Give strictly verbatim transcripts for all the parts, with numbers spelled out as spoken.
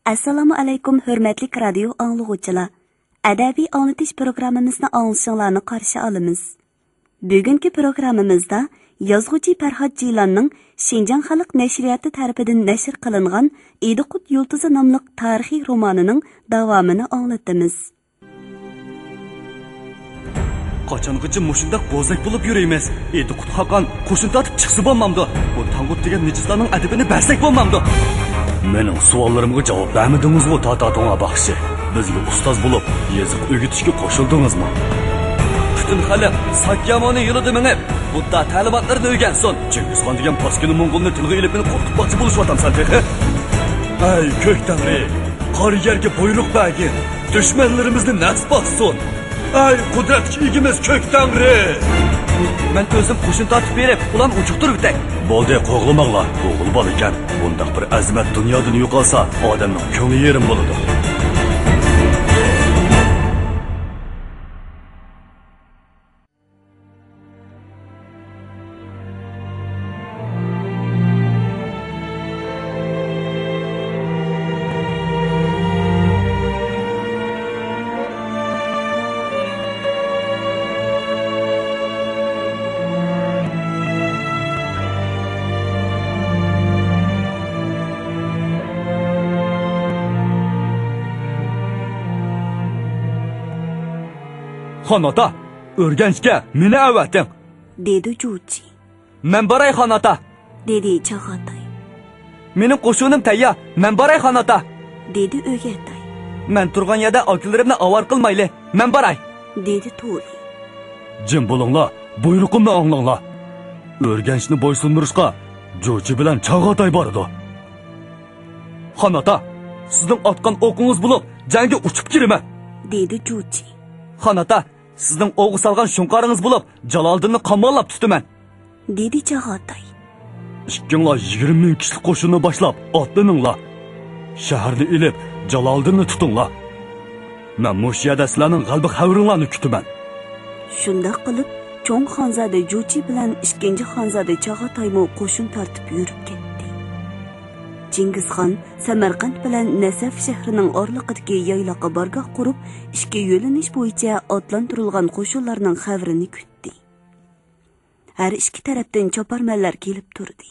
ئەسسالامۇ ئەلەيكۇم، ھۆرمەتلىك رادىيو ئاڭلىغۇچىلار! ئەدەبىي ئاڭلىتىش پروگراممىمىزنى ئاڭلىشىڭلارنى قارشى ئالىمىز. بۈگۈنكى پروگراممىمىزدا يازغۇچى پەرھات جىلاننىڭ شىنجاڭ خەلق نەشرىياتى تەرىپىدىن نەشر قىلىنغان ئىدىقۇت يۇلتۇزى ناملىق تارىخىي رومانىنىڭ داۋامىنى ئاڭلىتىمىز. قاچانغىچە مۇشۇنداق بوزەك بولۇپ يۈرىمىز؟ ئىدىقۇت خاقان قوشۇن تارتىپ چىقسا بولمامدۇ؟ بۇ تاڭغۇت دېگەن نىجىسلارنىڭ ئەدىپىنى بەرسەك بولمامدۇ؟ مېنىڭ سوئاللىرىمغا جاۋاب بەرمىدىڭىزغۇ، تاتا توڭا باخشى. بىزگە ئۇستاز بولۇپ، يېزىق ئۆگىتىشكە قوشۇلدىڭىزمۇ؟ پۈتۈن خەلق ساكيامۇنى يولىدا مېڭىپ، بۇددا تەلىماتلىرىنى ئۆگەنسۇن. چىڭگىزخان دېگەن پاسكىنا موڭغۇلنى تىلغا ئېلىپ، مېنى قورقۇتماقچى بولۇشۇۋاتامسەن تېخى؟ ئەي كۆك تەڭرى، قارا يەرگە بۇيرۇق بەرگىن، دۈشمەنلىرىمىزنى نەس باسسۇن. ئەي قۇدرەتكە ئىگىمىز كۆك تەڭرى! مەن ئۆزۈم قوشۇن تارتىپ بېرىپ، ئۇلارنى ئۇچۇقتۇرۇۋېتەي. بولدى، قوغلىماڭلار، ئوغۇل بالىكەن. بۇنداق بىر ئەزىمەت دۇنيادىن يوقالسا، ئادەمنىڭ كۆڭلى يېرىم بولىدۇ. خان ئاتا، ئۆرگەنچكە مېنى ئەۋەتىڭ. دېدى جۇچى. مەن باراي، خان ئاتا. دېدى چاغاتاي. مېنىڭ قوشۇنۇم تەييار، مەن باراي، خان ئاتا. دېدى ئۆگەتاي. مەن تۇرغان يەردە ئاكىلىرىمنى ئاۋارە قىلمايلى، مەن باراي. دېدى تولى. جىم بولۇڭلار، بۇيرۇقۇمنى ئاڭلاڭلار. ئۆرگەنچنى بويسۇندۇرۇشقا جۇچى بىلەن چاغاتاي بارىدۇ. خان ئاتا، سىزنىڭ ئاتقان ئوقىڭىز بولۇپ، جەڭگە ئۇچۇپ كىرىمەن. دېدى جۇچى. خان ئاتا، سىزنىڭ ئوۋغا سالغان شۇڭقارىڭىز بولۇپ، جالالىدىننى قاماللاپ تۇتىمەن. دېدى چاغاتاي. ئىككىڭلار يىگىرمە مىڭ كىشىلىك قوشۇننى باشلاپ، ئاتلىنىڭلار. شەھەرنى ئېلىپ، جالالىدىننى تۇتۇڭلار. مەن مۇشۇ يەردە سىلەرنىڭ غەلىبە خەۋىرىڭلارنى كۈتىمەن. شۇنداق قىلىپ، چوڭ خانزادە جۇچى بىلەن ئىككىنچى خانزادە چاغاتايمۇ قوشۇن تارتىپ يۈرۈپ كەتتى. چىڭگىزخان سەمەرقەنت بىلەن نەسەف شەھىرىنىڭ ئارىلىقىدىكى يايلاققا بارگاھ قۇرۇپ، ئىككى يۆنىلىش بويىچە ئاتلاندۇرۇلغان قوشۇنلارنىڭ خەۋىرىنى كۈتتى. ھەر ئىككى تەرەپتىن چاپارمەنلەر كېلىپ تۇردى.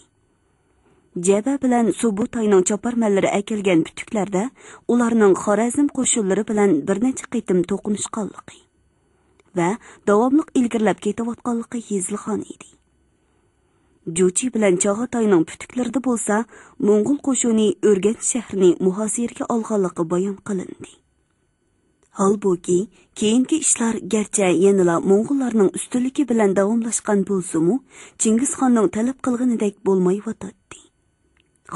جەبە بىلەن سۇبۇتاينىڭ چاپارمەنلىرى ئەكەلگەن پۈتۈكلەردە ئۇلارنىڭ خارەزم قوشۇنلىرى بىلەن بىر نەچچە قېتىم توقۇنۇشقانلىقى ۋە داۋاملىق ئىلگىرىلەپ كېتىۋاتقانلىقى يېزىلغان ئىدى. جۇچى بىلەن چاغاتاينىڭ پۈتۈكلىرىدە بولسا موڭغۇل قوشۇنى ئۆرگەنچ شەھىرىنى مۇھاسىرىگە ئالغانلىقى بايان قىلىندى. ھالبۇكى، كېيىنكى ئىشلار گەرچە يەنىلا موڭغۇللارنىڭ ئۈستۈنلۈكى بىلەن داۋاملاشقان بولسىمۇ، چىڭگىزخاننىڭ تەلەپ قىلغىنىدەك بولمايۋاتاتتى.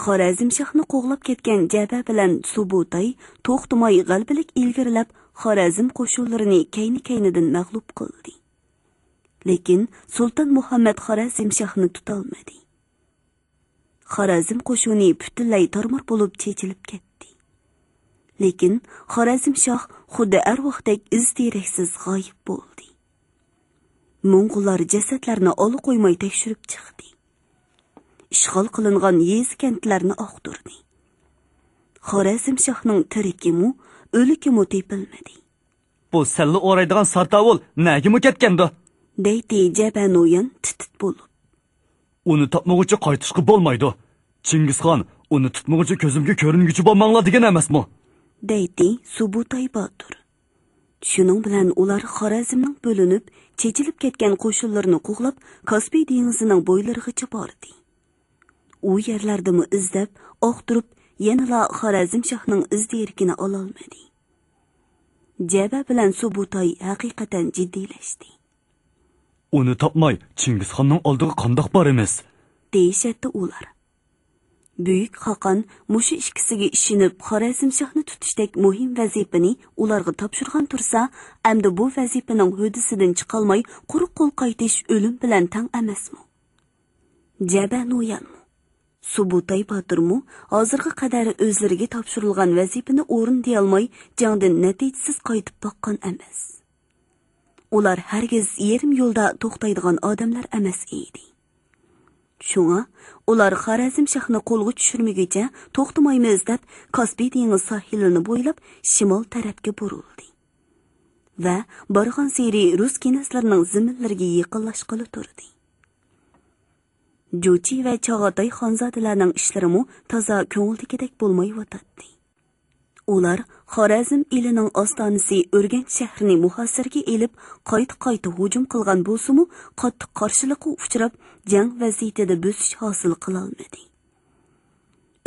خارەزمشاھنى قوغلاپ كەتكەن جەبە بىلەن سۇبۇتاي توختىماي غەلىبىلىك ئىلگىرىلەپ، خارەزم قوشۇنلىرىنى كەينى-كەينىدىن مەغلۇپ قىلدى. لېكىن سۇلتان مۇھەممەد خارەزمشاھنى تۇتالمىدى. خارەزم قوشۇنى پۈتۈنلەي تارمار بولۇپ چېچىلىپ كەتتى. لېكىن خارەزمشاھ خۇددى ئەرۋاھتەك ئىز-دېرەكسىز غايىب بولدى. موڭغۇللار جەسەتلەرنى ئالا قويماي تەكشۈرۈپ چىقتى. ئىشغال قىلىنغان يېزا-كەنتلەرنى ئاختۇردى. خارەزمشاھنىڭ تىرىكىمۇ، ئۆلۈكىمۇ تېپىلمىدى. بۇ سەللە ئورايدىغان سارتاۋۇل نەگىمۇ كەتكەندۇ؟ دەيتتى جەبە نويان تىت-تىت بولۇپ. ئۇنى تاپمىغۇچە قايتىشقا بولمايدۇ. چىڭگىزخان، ئۇنى تۇتمىغۇچە كۆزۈمگە كۆرۈنگۈچە بولماڭلار دېگەن ئەمەسمۇ؟ دەيتتى سۇبۇتاي باتۇر. شۇنىڭ بىلەن ئۇلار خارەزمنىڭ بۆلۈنۈپ، چېچىلىپ كەتكەن قوشۇنلىرىنى قوغلاپ، كاسپىي دېڭىزىنىڭ بويلىرىغىچە باردى. ئۇ يەرلەردىمۇ ئىزدەپ، ئاختۇرۇپ، يەنىلا خارەزمشاھنىڭ ئىز-دېرىكىنى ئالالمىدى. جەبە بىلەن سۇبۇتاي ھەقىقەتەن جىددىيلەشتى. ئۇنى تاپماي، چىڭگىزخاننىڭ ئالدىغا قانداق بارىمىز؟ دېيىشەتتى ئۇلار. بۈيۈك خاقان مۇشۇ ئىككىسىگە ئىشىنىپ، خارەزمشاھنى تۇتۇشتەك مۇھىم ۋەزىپىنى ئۇلارغا تاپشۇرغان تۇرسا، ئەمدى بۇ ۋەزىپىنىڭ ھۆددىسىدىن چىقالماي، قۇرۇق قول قايتىش ئۆلۈم بىلەن تەڭ ئەمەسمۇ؟ جەبە نويانمۇ، سۇبۇتاي باتۇرمۇ ھازىرغا قەدەر ئۆزلىرىگە تاپشۇرۇلغان ۋەزىپىنى ئورۇندىيالماي، جەڭدىن نەتىجىسىز قايتىپ باققان ئەمەس. ئۇلار ھەرگىز يېرىم يولدا توختايدىغان ئادەملەر ئەمەس ئىدى. شۇڭا ئۇلار خارەزم شاھنى قولغا چۈشۈرمىگۈچە توختىمايمىز دەپ، كاسپىي دېڭىز ساھىلىنى بويلاپ شىمال تەرەپكە بۇرۇلدى ۋە بارغانسېرى رۇس كىنەزلىرىنىڭ زېمىنلىرىگە يېقىنلاشقىلى تۇردى. جۇچى ۋە چاغاتاي خانزادىلەرنىڭ ئىشلىرىمۇ تازا كۆڭۈلدىكىدەك بولمايۋاتاتتى. ئۇلار خارەزم ئېلىنىڭ ئاستانىسى ئۈرگەنچ شەھىرىنى مۇھاسىرىگە ئېلىپ، قايتا-قايتا ھۇجۇم قىلغان بولسىمۇ، قاتتىق قارشىلىققا ئۇچراپ، جەڭ ۋەزىيىتىدە بۆسۈش ھاسىل قىلالمىدى.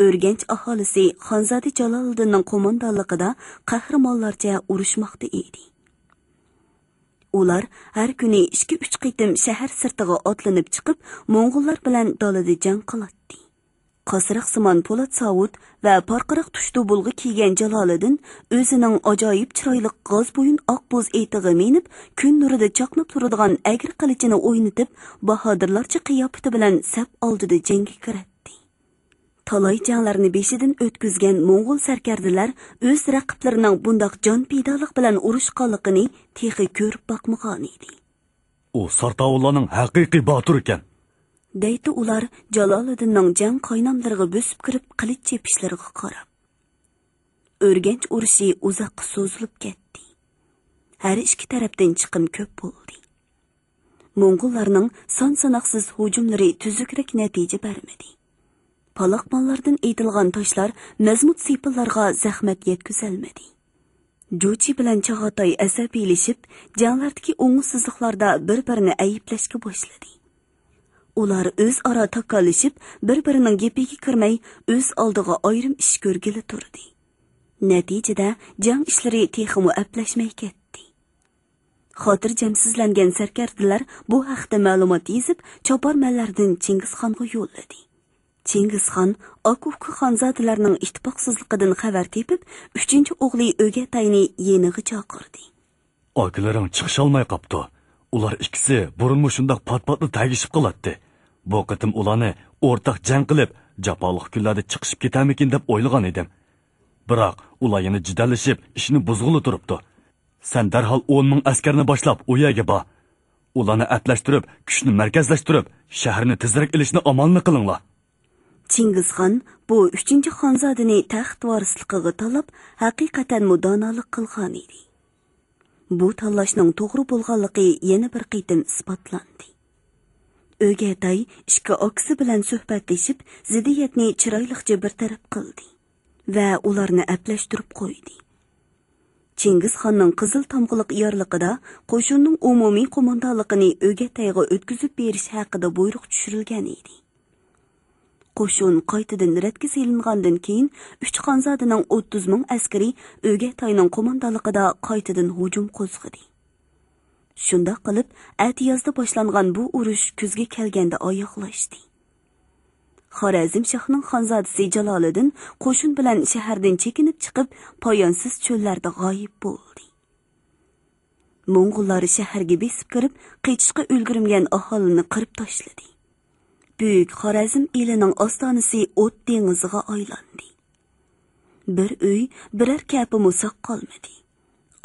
ئۈرگەنچ ئاھالىسى خانزادە جالالىدىننىڭ قوماندانلىقىدا قەھرىمانلارچە ئۇرۇشماقتا ئىدى. ئۇلار ھەر كۈنى ئىككى-ئۈچ قېتىم شەھەر سىرتىغا ئاتلىنىپ چىقىپ، موڭغۇللار بىلەن دالىدا جەڭ قىلاتتى. قاسراقسىمان پولات ساۋۇت ۋە پارقىراق تۇش دۇبۇلغا كىيگەن جالالىدىن ئۆزىنىڭ ئاجايىپ چىرايلىق غاز بويۇن ئاق بوز ئېتىغا مىنىپ، كۈن نۇرىدا چاقناپ تۇرىدىغان ئەگرى قىلىچىنى ئوينىتىپ، باھادىرلارچە قىياپىتى بىلەن سەپ ئالدىدا جەڭگە كىرەتتى. تالاي جەڭلەرنى بېشىدىن ئۆتكۈزگەن موڭغۇل سەركەردىلەر ئۆز رەقىبلىرىنىڭ بۇنداق جان پىدالىق بىلەن ئۇرۇشقانلىقىنى تېخى كۆرۈپ باقمىغانىدى. ئۇ سارتاۋۇللارنىڭ ھەقىقىي باتۇرى ئىكەن. دەيتتى ئۇلار جالالىدىننىڭ جەڭ قايناملىرىغا بۆسۈپ كىرىپ قىلىچ چېپىشلىرىغا قاراپ. ئۆرگەنچ ئۇرۇشى ئۇزاققا سوزۇلۇپ كەتتى. ھەر ئىككى تەرەپتىن چىقىم كۆپ بولدى. موڭغۇللارنىڭ سان-ساناقسىز ھۇجۇملىرى تۈزۈكرەك نەتىجە بەرمىدى. پالاقمانلاردىن ئېتىلغان تاشلار مەزمۇت سېپىللارغا زەخمەت يەتكۈزەلمىدى. جۇچى بىلەن چاغاتاي ئەسەبىيلىشىپ، جەڭلەردىكى ئوڭۇشسىزلىقلاردا بىر-بىرىنى ئەيىبلەشكە باشلىدى. ئۇلار ئۆزئارا تاكاللىشىپ، بىر-بىرىنىڭ گېپىگە كىرمەي، ئۆز ئالدىغا ئايرىم ئىش كۆرگىلى تۇردى. نەتىجىدە جەڭ ئىشلىرى تېخىمۇ ئەپلەشمەي كەتتى. خاتىرجەمسىزلەنگەن سەركەردىلەر بۇ ھەقتە مەلۇمات يېزىپ، چاپارمەنلەردىن چىڭگىزخانغا يوللىدى. چىڭگىزخان ئاكا-ئۇكا خانزادىلەرنىڭ ئىتتىپاقسىزلىقىدىن خەۋەر تېپىپ، ئۈچىنچى ئوغلى ئۆگەتاينى يېنىغا چاقىردى. ئاكىلىرىڭ چىقىشالماي قاپتۇ. ئۇلار ئىككىسى بۇرۇنمۇ شۇنداق پات-پاتلا تەگىشىپ قالاتتى. بۇ قېتىم ئۇلارنى ئورتاق جەڭ قىلىپ، جاپالىق كۈنلەردە چىقىشىپ كېتەرمىكىن دەپ ئويلىغان ئىدىم. بىراق ئۇلار يەنە جېدەللىشىپ، ئىشنى بۇزغىلى تۇرۇپتۇ. سەن دەرھال ئون مىڭ ئەسكەرنى باشلاپ، ئۇ يەرگە بار. ئۇلارنى ئەپلەشتۈرۈپ، كۈچنى مەركەزلەشتۈرۈپ، شەھەرنى تېزرەك ئېلىشنى ئامالىنى قىلىڭلار. چىڭگىزخان بۇ ئۈچىنچى خانزادىنى تەخت ۋارىسلىقىغا تاللاپ، ھەقىقەتەنمۇ دانالىق قىلغان ئىدى. بۇ تاللاشنىڭ توغرا بولغانلىقى يەنە بىر قېتىم ئىسپاتلاندى. ئۆگەتاي ئىككى ئاكىسى بىلەن سۆھبەتلىشىپ، زىددىيەتنى چىرايلىقچە بىر تەرەپ قىلدى ۋە ئۇلارنى ئەپلەشتۈرۈپ قويدى. چىڭگىزخاننىڭ قىزىل تامغىلىق يارلىقىدا قوشۇننىڭ ئومۇمىي قوماندانلىقىنى ئۆگەتايغا ئۆتكۈزۈپ بېرىش ھەققىدە بۇيرۇق چۈشۈرۈلگەن ئىدى. قوشۇن قايتىدىن رەتكە سېلىنغاندىن كېيىن، ئۈچ خانزادىنىڭ ئوتتۇز مىڭ ئەسكىرى ئۆگەتاينىڭ قوماندانلىقىدا قايتىدىن ھۇجۇم قوزغىدى. شۇنداق قىلىپ، ئەتىيازدا باشلانغان بۇ ئۇرۇش كۈزگە كەلگەندە ئاياغلاشتى. خارەزم شاھنىڭ خانزادىسى جالالىدىن قوشۇن بىلەن شەھەردىن چېكىنىپ چىقىپ، پايانسىز چۆللەردە غايىب بولدى. موڭغۇللار شەھەرگە بېسىپ كىرىپ، قېچىشقا ئۈلگۈرمىگەن ئاھالىنى قىرىپ تاشلىدى. بۈيۈك خارەزم ئېلىنىڭ ئاستانىسى ئوت دېڭىزىغا ئايلاندى. بىر ئۆي، بىرەر كەپىمۇ ساق قالمىدى.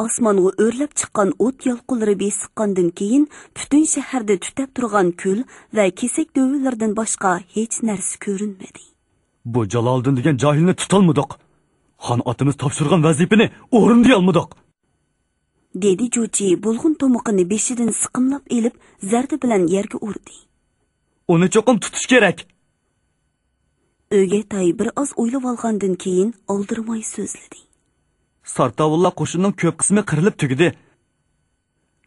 ئاسمانغا ئۆرلەپ چىققان ئوت يالقۇنلىرى بېسىققاندىن كېيىن، پۈتۈن شەھەردە تۈتەپ تۇرغان كۈل ۋە كېسەك دۆۋىلىرىدىن باشقا ھېچ نەرسە كۆرۈنمىدى. بۇ جالالىدىن دېگەن جاھىلنى تۇتالمىدۇق. خان ئاتىمىز تاپشۇرغان ۋەزىپىنى ئورۇندىيالمىدۇق. دېدى جۇچى بۇلغۇن تومىقىنى بېشىدىن سىقىملاپ ئېلىپ، زەردە بىلەن يەرگە ئۇردى. ئۇنى چوقۇم تۇتۇش كېرەك. ئۆگەتاي بىر ئاز ئويلىۋالغاندىن كېيىن ئالدىرىماي سۆزلىدى. سارتاۋۇللار قوشۇننىڭ كۆپ قىسمى قىرىلىپ تۈگىدى.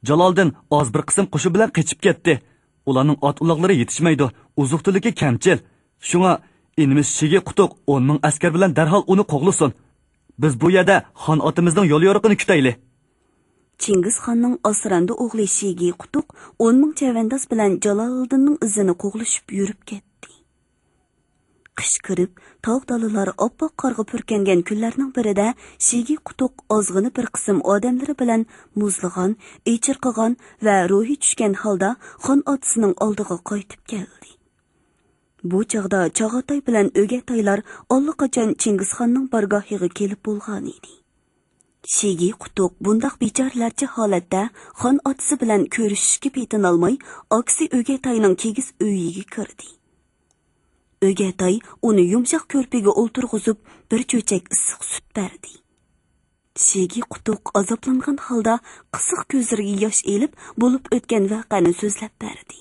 جالالدىن ئاز بىر قىسىم قوشۇن بىلەن قېچىپ كەتتى. ئۇلارنىڭ ئات-ئۇلاغلىرى يېتىشمەيدۇ، ئوزۇق-تۈلۈكى كەمچىل. شۇڭا ئىنىمىز شىگى قۇتۇق ئون مىڭ ئەسكەر بىلەن دەرھال ئۇنى قوغلىسۇن. بىز بۇ يەردە خان ئاتىمىزنىڭ يول يورۇقىنى كۈتەيلى. چىڭگىزخاننىڭ ئاسراندا ئوغلى شىگى قۇتۇق ئون مىڭ چەۋەنداز بىلەن جالالىدىننىڭ ئىزىنى قوغلىشىپ يۈرۈپ كەتتى. قىش كىرىپ، تاغ-دالىلار ئاپئاق قارغا پۈركەنگەن كۈنلەرنىڭ بىرىدە شىگى قۇتۇق ئازغىنە بىر قىسىم ئادەملىرى بىلەن مۇزلىغان، ئېچىرقىغان ۋە روھى چۈشكەن ھالدا خان ئاتىسىنىڭ ئالدىغا قايتىپ كەلدى. بۇ چاغدا چاغاتاي بىلەن ئۆگەتايلار ئاللىقاچان چىڭگىزخاننىڭ بارگاھىغا كېلىپ بولغانىدى. شىگى قۇتۇق بۇنداق بىچارىلەرچە ھالەتتە خان ئاتىسى بىلەن كۆرۈشۈشكە پېتىنالماي، ئاكىسى ئۆگەتاينىڭ كىگىز ئۆيىگە كىردى. ئۆگەتاي ئۇنى يۇمشاق كۆرپىگە ئولتۇرغۇزۇپ، بىر چۆچەك ئىسسىق سۈت بەردى. شىگى قۇتۇق ئازابلانغان ھالدا قىسىق كۆزلىرىگە ياش ئېلىپ، بولۇپ ئۆتكەن ۋەقەنى سۆزلەپ بەردى.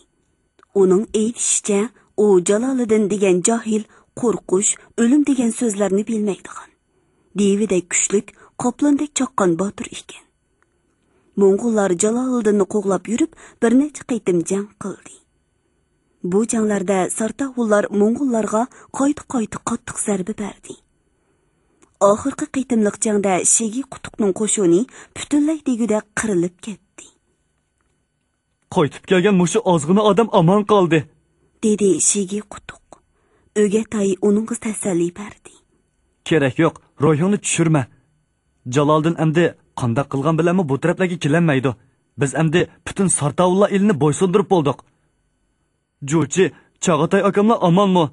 ئۇنىڭ ئېيتىشىچە، ئۇ جالالىدىن دېگەن جاھىل، قورقۇش، ئۆلۈم دېگەن سۆزلەرنى بىلمەيدىغان، دېۋىدەك كۈچلۈك، قاپلاندەك چاققان باتۇر ئىكەن. موڭغۇللار جالالىدىننى قوغلاپ يۈرۈپ، بىر نەچچە قېتىم جەڭ قىلدى. بۇ جەڭلەردە سارتاۋۇللار موڭغۇللارغا قايتا-قايتا قاتتىق زەربە بەردى. ئاخىرقى قېتىملىق جەڭدە شىگى قۇتۇقنىڭ قوشۇنى پۈتۈنلەي دېگۈدەك قىرىلىپ كەتتى. «قايتىپ كەلگەن مۇشۇ ئازغىنە ئادەم ئامان قالدى»، دېدى شىگى قۇتۇق. ئۆگەتاي ئۇنىڭغا تەسەللى بەردى. «كېرەك يوق، روھىڭنى چۈشۈرمە. جالالىدىن ئەمدى قانداق قىلغان بىلەنمۇ بۇ تەرەپلەرگە كېلەلمەيدۇ. بىز ئەمدى پۈتۈن سارتاۋۇللار ئېلىنى بويسۇندۇرۇپ بولدۇق. جۇچى، چاغاتاي ئاكاملار ئامانمۇ؟»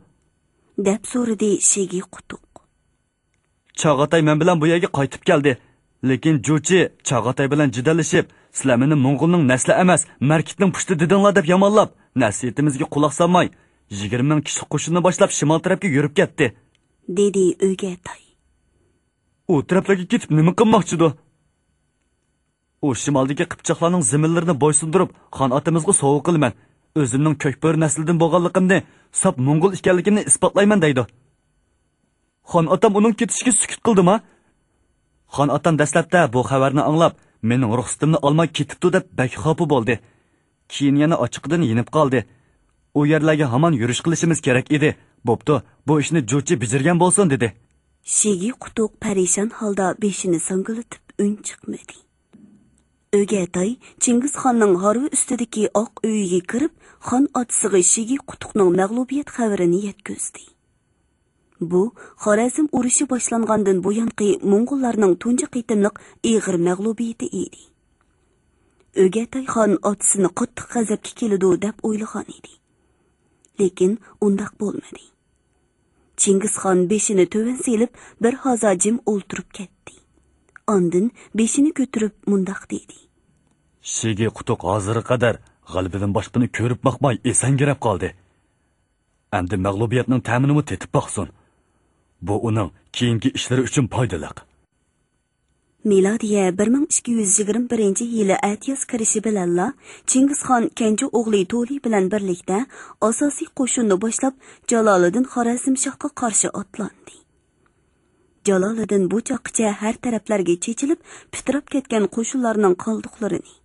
دەپ سورىدى شىگى قۇتۇق. «چاغاتاي مەن بىلەن بۇ يەرگە قايتىپ كەلدى. لېكىن جۇچى چاغاتاي بىلەن جېدەللىشىپ، سىلەر مېنى موڭغۇلنىڭ نەسلى ئەمەس، مەركىتنىڭ پۇشتى دېدىڭلار دەپ يامانلاپ، نەسىھىتىمىزگە قۇلاق سالماي، يىگىرمە مىڭ كىشىلىك قوشۇننى باشلاپ شىمال تەرەپكە يۈرۈپ كەتتى»، دېدى ئۆگەتاي. «ئۇ تەرەپلەرگە كېتىپ نېمە قىلماقچىدۇ؟» «ئۇ شىمالدىكى قىپچاقلارنىڭ زېمىنلىرىنى بويسۇندۇرۇپ، خان ئاتىمىزغا سوۋغا قىلىمەن. ئۆزۈمنىڭ كۆكبۆرە نەسلىدىن بولغانلىقىمنى، ساپ موڭغۇل ئىكەنلىكىمنى ئىسپاتلايمەن» دەيدۇ. خان ئاتام ئۇنىڭ كېتىشىگە سۈكۈت قىلدىما؟ خان ئاتام دەسلەپتە بۇ خەۋەرنى ئاڭلاپ، مېنىڭ رۇخسىتىمنى ئالماي كېتىپتۇ دەپ بەك خاپا بولدى. كېيىن يەنە ئاچچىقىدىن يېنىپ قالدى. «ئۇ يەرلەرگە ھامان يۈرۈش قىلىشىمىز كېرەك ئىدى. بوپتۇ، بۇ ئىشنى جۇچى بېجىرگەن بولسۇن» دېدى. شىگى قۇتۇق پەرىشان ھالدا بېشىنى ساڭگىلىتىپ ئۈن چىقمىدى. ئۆگەتاي چىڭگىزخاننىڭ ھارۋا ئۈستىدىكى ئاق ئۆيىگە كىرىپ، خان ئاتىسىغا شىگى قۇتۇقنىڭ مەغلۇبىيەت خەۋىرىنى يەتكۈزدى. بۇ، خارەزم ئۇرۇشى باشلانغاندىن بۇيانقى موڭغۇللارنىڭ تۇنجى قېتىملىق ئېغىر مەغلۇبىيىتى ئىدى. ئۆگەتاي خان ئاتىسىنى قاتتىق غەزەپكە كېلىدۇ دەپ ئويلىغان ئىدى. لېكىن ئۇنداق بولمىدى. چىڭگىزخان بېشىنى تۆۋەن سېلىپ، بىر ھازا جىم ئولتۇرۇپ كەتتى. ئاندىن بېشىنى كۆتۈرۈپ مۇنداق دېدى. شىگى قۇتۇق ھازىرغا قەدەر غەلىبىدىن باشقىنى كۆرۈپ باقماي ئېسەنگىرەپ قالدى. ئەمدى مەغلۇبىيەتنىڭ تەمىنىمۇ تېتىپ باقسۇن. بۇ ئۇنىڭ كېيىنكى ئىشلىرى ئۈچۈن پايدىلىق. مىلادىيە بىر مىڭ ئىككى يۈز يىگىرمە بىرىنچى يىلى ئەتىياز كىرىشى بىلەنلا، چىڭگىزخان كەنجى ئوغلى تولى بىلەن بىرلىكتە ئاساسىي قوشۇننى باشلاپ، جالالىدىن خارەزمشاھقا قارشى ئاتلاندى. جالالىدىن بۇ چاغقىچە ھەر تەرەپلەرگە چېچىلىپ، پىتىراپ كەتكەن قوشۇنلارنىڭ قالدۇقلىرىنى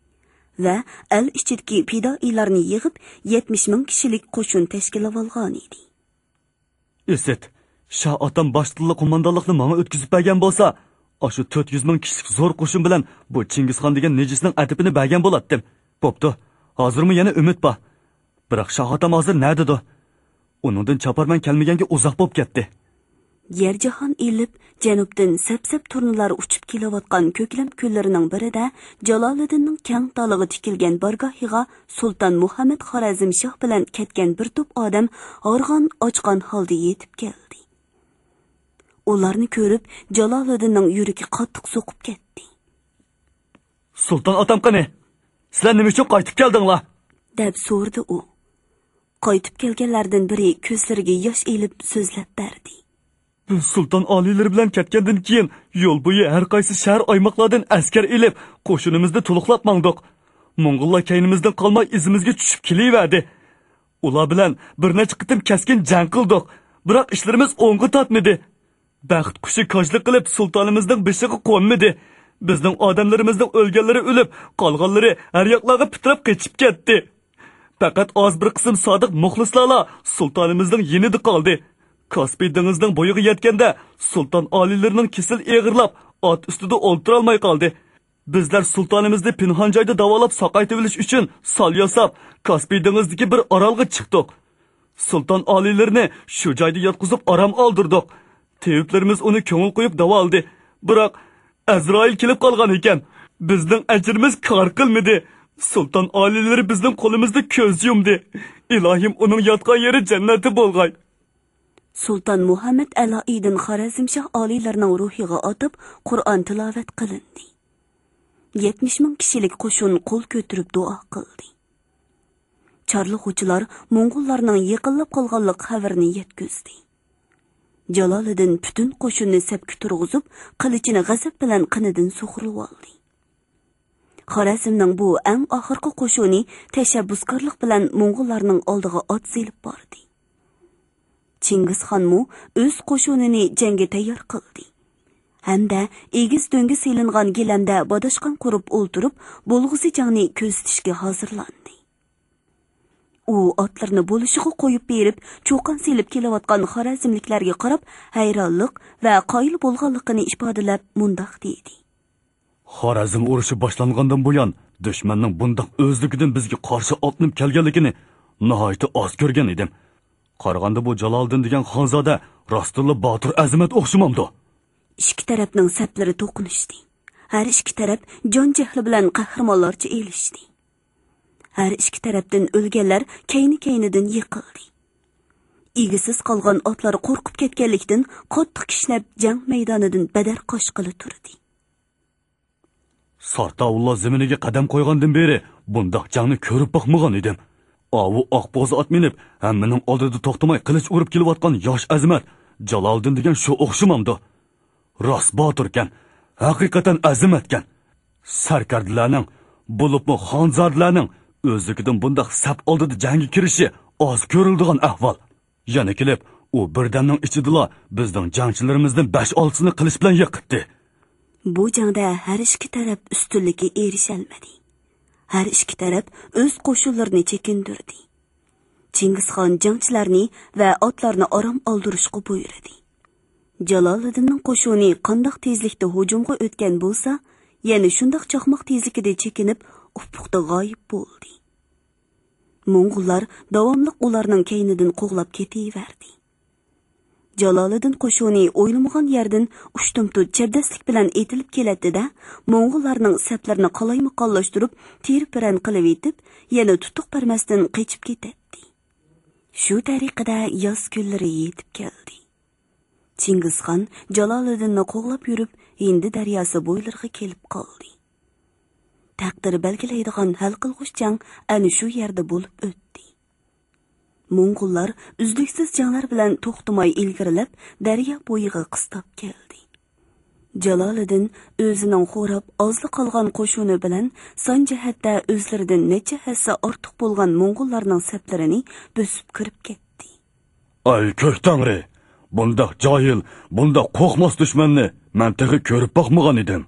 ۋە ئەل ئىچىدىكى پىدائىيلارنى يىغىپ، يەتمىش مىڭ كىشىلىك قوشۇن تەشكىللىۋالغانىدى. ئىسىت، شاھ ئاتام باشتىنلا قوماندانلىقنى ماڭا ئۆتكۈزۈپ بەرگەن بولسا، ئاشۇ تۆت يۈز مىڭ كىشىلىك زور قوشۇن بىلەن بۇ چىڭگىزخان دېگەن نىجىسنىڭ ئەدىپىنى بەرگەن بولاتتىم. بوپتۇ، ھازىرمۇ يەنە ئۈمىد بار. بىراق شاھ ئاتام ھازىر نەدىدۇ؟ ئۇنىڭدىن چاپارمەن كەلمىگەنگە ئۇزاق بولۇپ كەتتى. يەر جاھان ئېلىپ، جەنۇبتىن سەپسەپ تۇرنىلار ئۇچۇپ كېلىۋاتقان كۆكلەم كۈنلىرىنىڭ بىرىدە، جالالىدىننىڭ كەڭ تالىغا تىكىلگەن بارگاھىغا سۇلتان مۇھەممەد خارەزمشاھ بىلەن كەتكەن بىر توپ ئادەم ھارغان، ئاچقان ھالدا يېتىپ كەلدى. ئۇلارنى كۆرۈپ، جالالىدىننىڭ يۈرىكى قاتتىق سوقۇپ كەتتى. سۇلتان ئاتام قېنى؟ سىلەر نېمە ئۈچۈن قايتىپ كەلدىڭلار؟ دەپ سورىدى ئۇ. قايتىپ كەلگەنلەردىن بىرى كۆزلىرىگە ياش ئېلىپ سۆزلەپ بەردى. بىز سۇلتان ئالىيلىرى بىلەن كەتكەندىن كېيىن، يول بويى ھەر قايسى شەھەر ئايماقلاردىن ئەسكەر ئېلىپ، قوشۇنىمىزنى تولۇقلاپ ماڭدۇق. موڭغۇللار كەينىمىزدىن قالماي ئىزىمىزگە چۈشۈپ كېلىۋەردى. ئۇلار بىلەن بىر نەچچە قېتىم كەسكىن جەڭ قىلدۇق. بىراق ئىشلىرىمىز ئوڭغا تارتمىدى. بەخت قۇشى كاجلىق قىلىپ سۇلتانىمىزنىڭ بېشىغا قونمىدى. بىزنىڭ ئادەملىرىمىزنىڭ ئۆلگەنلىرى ئۆلۈپ، قالغانلىرى ھەر ياقلارغا پىتىراپ قېچىپ كەتتى. پەقەت ئاز بىر قىسىم سادىق مۇخلىسلارلا سۇلتانىمىزنىڭ يېنىدا قالدى. كاسپىي دېڭىزىنىڭ بويىغا يەتكەندە، سۇلتان ئالىيلىرىنىڭ كېسىلى ئېغىرلاپ، ئات ئۈستىدە ئولتۇرالماي قالدى. بىزلەر سۇلتانىمىزنى پىنھان جايدا داۋالاپ ساقايتىۋېلىش ئۈچۈن سال ياساپ، كاسپىي دېڭىزىدىكى بىر ئارالغا چىقتۇق. سۇلتان ئالىيلىرىنى شۇ جايدا ياتقۇزۇپ ئارام ئالدۇردۇق. تېۋىپلىرىمىز ئۇنى كۆڭۈل قويۇپ داۋالىدى. بىراق، ئەزرائىل كېلىپ قالغان ئىكەن. بىزنىڭ ئەجرىمىز كار قىلمىدى. سۇلتان ئالىيلىرى بىزنىڭ قولىمىزدا كۆز يۇمدى. ئىلاھىم، ئۇنىڭ ياتقان يېرى جەننەتتە بولغاي. سۇلتان مۇھەممەد ئەلائىدىن خارەزمشاھ ئالىيلىرىنىڭ روھىغا ئاتاپ، قۇرئان تىلاۋەت قىلىندى. يەتمىش مىڭ كىشىلىك قوشۇن قول كۆتۈرۈپ دۇئا قىلدى. چارلىغۇچىلار موڭغۇللارنىڭ يېقىنلاپ قالغانلىق خەۋىرىنى يەتكۈزدى. جالالىدىن پۈتۈن قوشۇننى سەپكە تۇرغۇزۇپ، قىلىچىنى غەزەپ بىلەن قېنىدىن سۇغۇرۇۋالدى. خارەزمنىڭ بۇ ئەڭ ئاخىرقى قوشۇنى تەشەببۇسكارلىق بىلەن موڭغۇللارنىڭ ئالدىغا ئات سېلىپ باردى. چىڭگىزخانمۇ ئۆز قوشۇنىنى جەڭگە تەييار قىلدى ھەمدە ئېگىز دۆڭگە سېلىنغان گىلەمدە باداشقان قۇرۇپ ئولتۇرۇپ، بولغۇسى جەڭنى كۆزىتىشكە ھازىرلاندى. ئۇ ئاتلىرىنى بولۇشىغا قويۇپ بېرىپ، چۇقان سېلىپ كېلىۋاتقان خارەزملىكلەرگە قاراپ، ھەيرانلىق ۋە قايىل بولغانلىقىنى ئىپادىلەپ مۇنداق دېدى. خارەزم ئۇرۇشى باشلانغاندىن بۇيان، دۈشمەننىڭ بۇنداق ئۆزلۈكىدىن بىزگە قارشى ئاتلىنىپ كەلگەنلىكىنى ناھايىتى ئاز كۆرگەن ئىدىم. قارىغاندا، بۇ جالالىدىن دېگەن خانزادە راستتىنلا باتۇر ئەزىمەت ئوخشىمامدۇ؟ ئىككى تەرەپنىڭ سەپلىرى توقۇنۇشتى. ھەر ئىككى تەرەپ جان جەھلى بىلەن قەھرىمانلارچە ئېلىشتى. ھەر ئىككى تەرەپتىن ئۆلگەنلەر كەينى-كەينىدىن يىقىلدى. ئىگىسىز قالغان ئاتلار قورقۇپ كەتكەنلىكتىن، قاتتىق كىشنەپ جەڭ مەيدانىدىن بەدەر قاچقىلى تۇردى. سارتاۋۇللا زېمىنىگە قەدەم قويغاندىن بېرى بۇنداق جەڭنى كۆرۈپ باقمىغان ئىدىم. ئاۋۇ ئاق بوز ئات مىنىپ، ھەممىنىڭ ئالدىدا توختىماي قىلىچ ئۇرۇپ كېلىۋاتقان ياش ئەزىمەت جالالىدىن دېگەن شۇ ئوخشىمامدۇ؟ راست باتۇركەن، ھەقىقەتەن ئەزىمەتكەن. سەركەردىلەرنىڭ، بولۇپمۇ خانزادىلەرنىڭ ئۆزلۈكىدىن بۇنداق سەپ ئالدىدا جەڭگە كىرىشى ئاز كۆرۈلىدىغان ئەھۋال. يەنە كېلىپ، ئۇ بىردەمنىڭ ئىچىدىلا بىزنىڭ جەڭچىلىرىمىزدىن بەش-ئالتىسىنى قىلىچ بىلەن يىقىتتى. بۇ جەڭدە ھەر ئىككى تەرەپ ئۈستۈنلۈككە ئېرىشەلمىدى. ھەر ئىككى تەرەپ ئۆز قوشۇنلىرىنى چېكىندۈردى. چىڭگىزخان جەڭچىلەرنى ۋە ئاتلارنى ئارام ئالدۇرۇشقا بۇيرۇدى. جالالىدىننىڭ قوشۇنى قانداق تېزلىكتە ھۇجۇمغا ئۆتكەن بولسا، يەنە شۇنداق چاقماق تېزلىكىدە چېكىنىپ، ئۇپۇقتا غايىب بولدى. موڭغۇللار داۋاملىق ئۇلارنىڭ كەينىدىن قوغلاپ كېتىۋەردى. جالالىدىن قوشۇنى ئويلىمىغان يەردىن ئۇشتۇمتۇت چەبدەسلىك بىلەن ئېتىلىپ كېلەتتى-دە، موڭغۇللارنىڭ سەپلىرىنى قالايمىقانلاشتۇرۇپ، تىرە-پىرەن قىلىۋېتىپ، يەنە تۇتۇق بەرمەستىن قېچىپ كېتەتتى. شۇ تەرىقىدە ياز كۈنلىرى يېتىپ كەلدى. چىڭگىزخان جالالىدىننى قوغلاپ يۈرۈپ، ھىندى دەرياسى بويلىرىغا كېلىپ قالدى. تەقدىر بەلگىلەيدىغان ھەل قىلغۇچ جەڭ ئەنە شۇ يەردە بولۇپ ئۆتتى. موڭغۇللار ئۈزلۈكسىز جەڭلەر بىلەن توختىماي ئىلگىرىلەپ، دەريا بويىغا قىستاپ كەلدى. جالالىدىن ئۆزىنىڭ خوراپ ئازلا قالغان قوشۇنى بىلەن سان جەھەتتە ئۆزلىرىدىن نەچچە ھەسسە ئارتۇق بولغان موڭغۇللارنىڭ سەپلىرىنى بۆسۈپ كىرىپ كەتتى. ئاي كۆك تەڭرى! بۇنداق جاھىل، بۇنداق قورقماس دۈشمەننى مەن تېخى كۆرۈپ باقمىغان ئىدىم.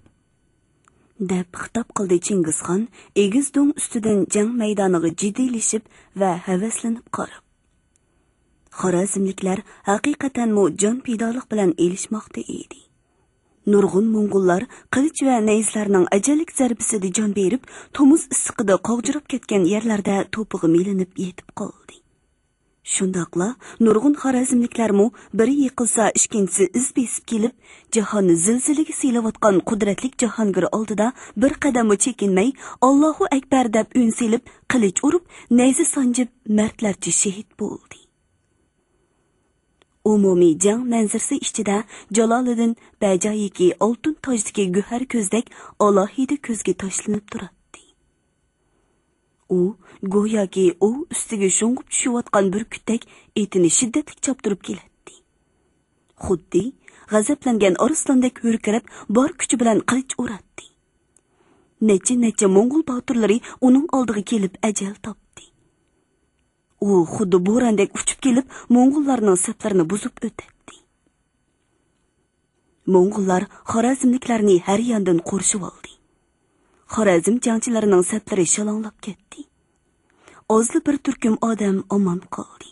دەپ خىتاب قىلدى چىڭگىزخان ئېگىز دۆڭ ئۈستىدىن جەڭ مەيدانىغا جىددىيلىشىپ ۋە ھەۋەسلىنىپ قاراپ. خارەزملىكلەر ھەقىقەتەنمۇ جان پىدالىق بىلەن ئېلىشماقتا ئىدى. نۇرغۇن موڭغۇللار قىلىچ ۋە نەيزىلەرنىڭ ئەجەللىك زەربىسىدە جان بېرىپ، تومۇز ئىسسىقىدا قاغجىراپ كەتكەن يەرلەردە توپىغا مىلىنىپ يېتىپ قالدى. شۇنداقلا نۇرغۇن خارەزملىكلەرمۇ بىرى يىقىلسا، ئىككىنچىسى ئىز بېسىپ كېلىپ، جاھاننى زىلزىلىگە سېلىۋاتقان قۇدرەتلىك جاھانگىر ئالدىدا بىر قەدەممۇ چېكىنمەي، «ئاللاھۇ ئەكبەر» دەپ ئۈن سېلىپ، قىلىچ ئۇرۇپ، نەيزە سانجىپ، مەردلەرچە شېھىت بولدى. ئومۇمىي جەڭ مەنزىرىسى ئىچىدە جالالىدىن بەجايىكى ئالتۇن تاجدىكى گۆھەر كۆزدەك ئالاھىدە كۆزگە تاشلىنىپ تۇراتتى. ئۇ گوياكى ئوۋ ئۈستىگە شۇڭغۇپ چۈشۈۋاتقان بۈركۈتتەك ئېتىنى شىددەتلىك چاپتۇرۇپ كېلەتتى. خۇددى غەزەپلەنگەن ئارسلاندەك ھۆركىرەپ، بار كۈچى بىلەن قىلىچ ئۇراتتى. نەچچە-نەچچە موڭغۇل باتۇرلىرى ئۇنىڭ ئالدىغا كېلىپ ئەجەل تاپتى. ئۇ خۇددى بوراندەك ئۇچۇپ كېلىپ، موڭغۇللارنىڭ سەپلىرىنى بۇزۇپ ئۆتەتتى. موڭغۇللار خارەزملىكلەرنى ھەر ياندىن قورشىۋالدى. خارەزم جەڭچىلىرىنىڭ سەپلىرى شالاڭلاپ كەتتى. ئازلا بىر تۈركۈم ئادەم ئامان قالدى.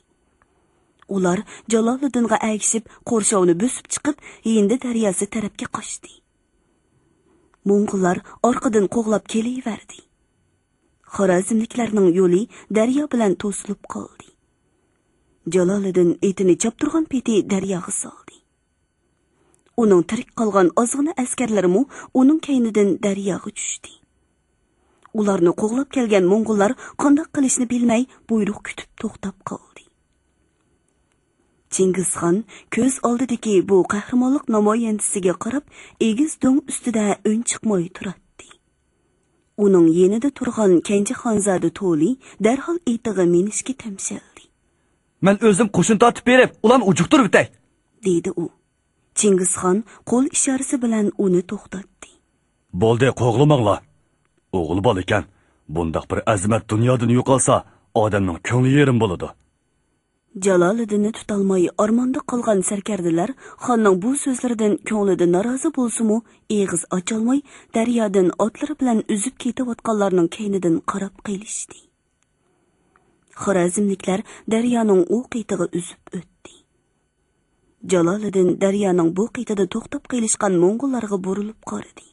ئۇلار جالالىدىنغا ئەگىشىپ، قورشاۋنى بۆسۈپ چىقىپ، ھىندى دەرياسى تەرەپكە قاچتى. موڭغۇللار ئارقىدىن قوغلاپ كېلىۋەردى. خارەزملىكلەرنىڭ يولى دەريا بىلەن توسۇلۇپ قالدى. جالالىدىن ئېتىنى چاپتۇرغان پېتى دەرياغا سالدى. ئۇنىڭ تىرىك قالغان ئازغىنە ئەسكەرلىرىمۇ ئۇنىڭ كەينىدىن دەرياغا چۈشتى. ئۇلارنى قوغلاپ كەلگەن موڭغۇللار قانداق قىلىشنى بىلمەي، بۇيرۇق كۈتۈپ توختاپ قالدى. چىڭگىزخان كۆز ئالدىدىكى بۇ قەھرىمانلىق نامايەندىسىگە قاراپ، ئېگىز دۆڭ ئۈستىدە ئۈن چىقماي تۇراتتى. ئۇنىڭ يېنىدا تۇرغان كەنجى خانزادە تولى دەرھال ئېتىغا مىنىشكە تەمشەلدى. مەن ئۆزۈم قوشۇن تارتىپ بېرىپ، ئۇلارنى ئۇجۇقتۇرۇۋېتەي، دېدى ئۇ. چىڭگىزخان قول ئىشارىسى بىلەن ئۇنى توختاتتى. بولدى، قوغلىماڭلار. ئوغۇل بالا ئىكەن، بۇنداق بىر ئەزىمەت دۇنيادىن يوقالسا، ئادەمنىڭ كۆڭلى يېرىم بولىدۇ. جالالىدىننى تۇتالماي ئارماندا قالغان سەركەردىلەر خاننىڭ بۇ سۆزلىرىدىن كۆڭلىدە نارازى بولسىمۇ، ئېغىز ئاچالماي، دەريادىن ئاتلىرى بىلەن ئۈزۈپ كېتىۋاتقانلارنىڭ كەينىدىن قاراپ قېلىشتى. خارەزملىكلەر دەريانىڭ ئۇ قېتىغا ئۈزۈپ ئۆتتى. جالالىدىن دەريانىڭ بۇ قېتىدا توختاپ قېلىشقان موڭغۇللارغا بۇرۇلۇپ قارىدى.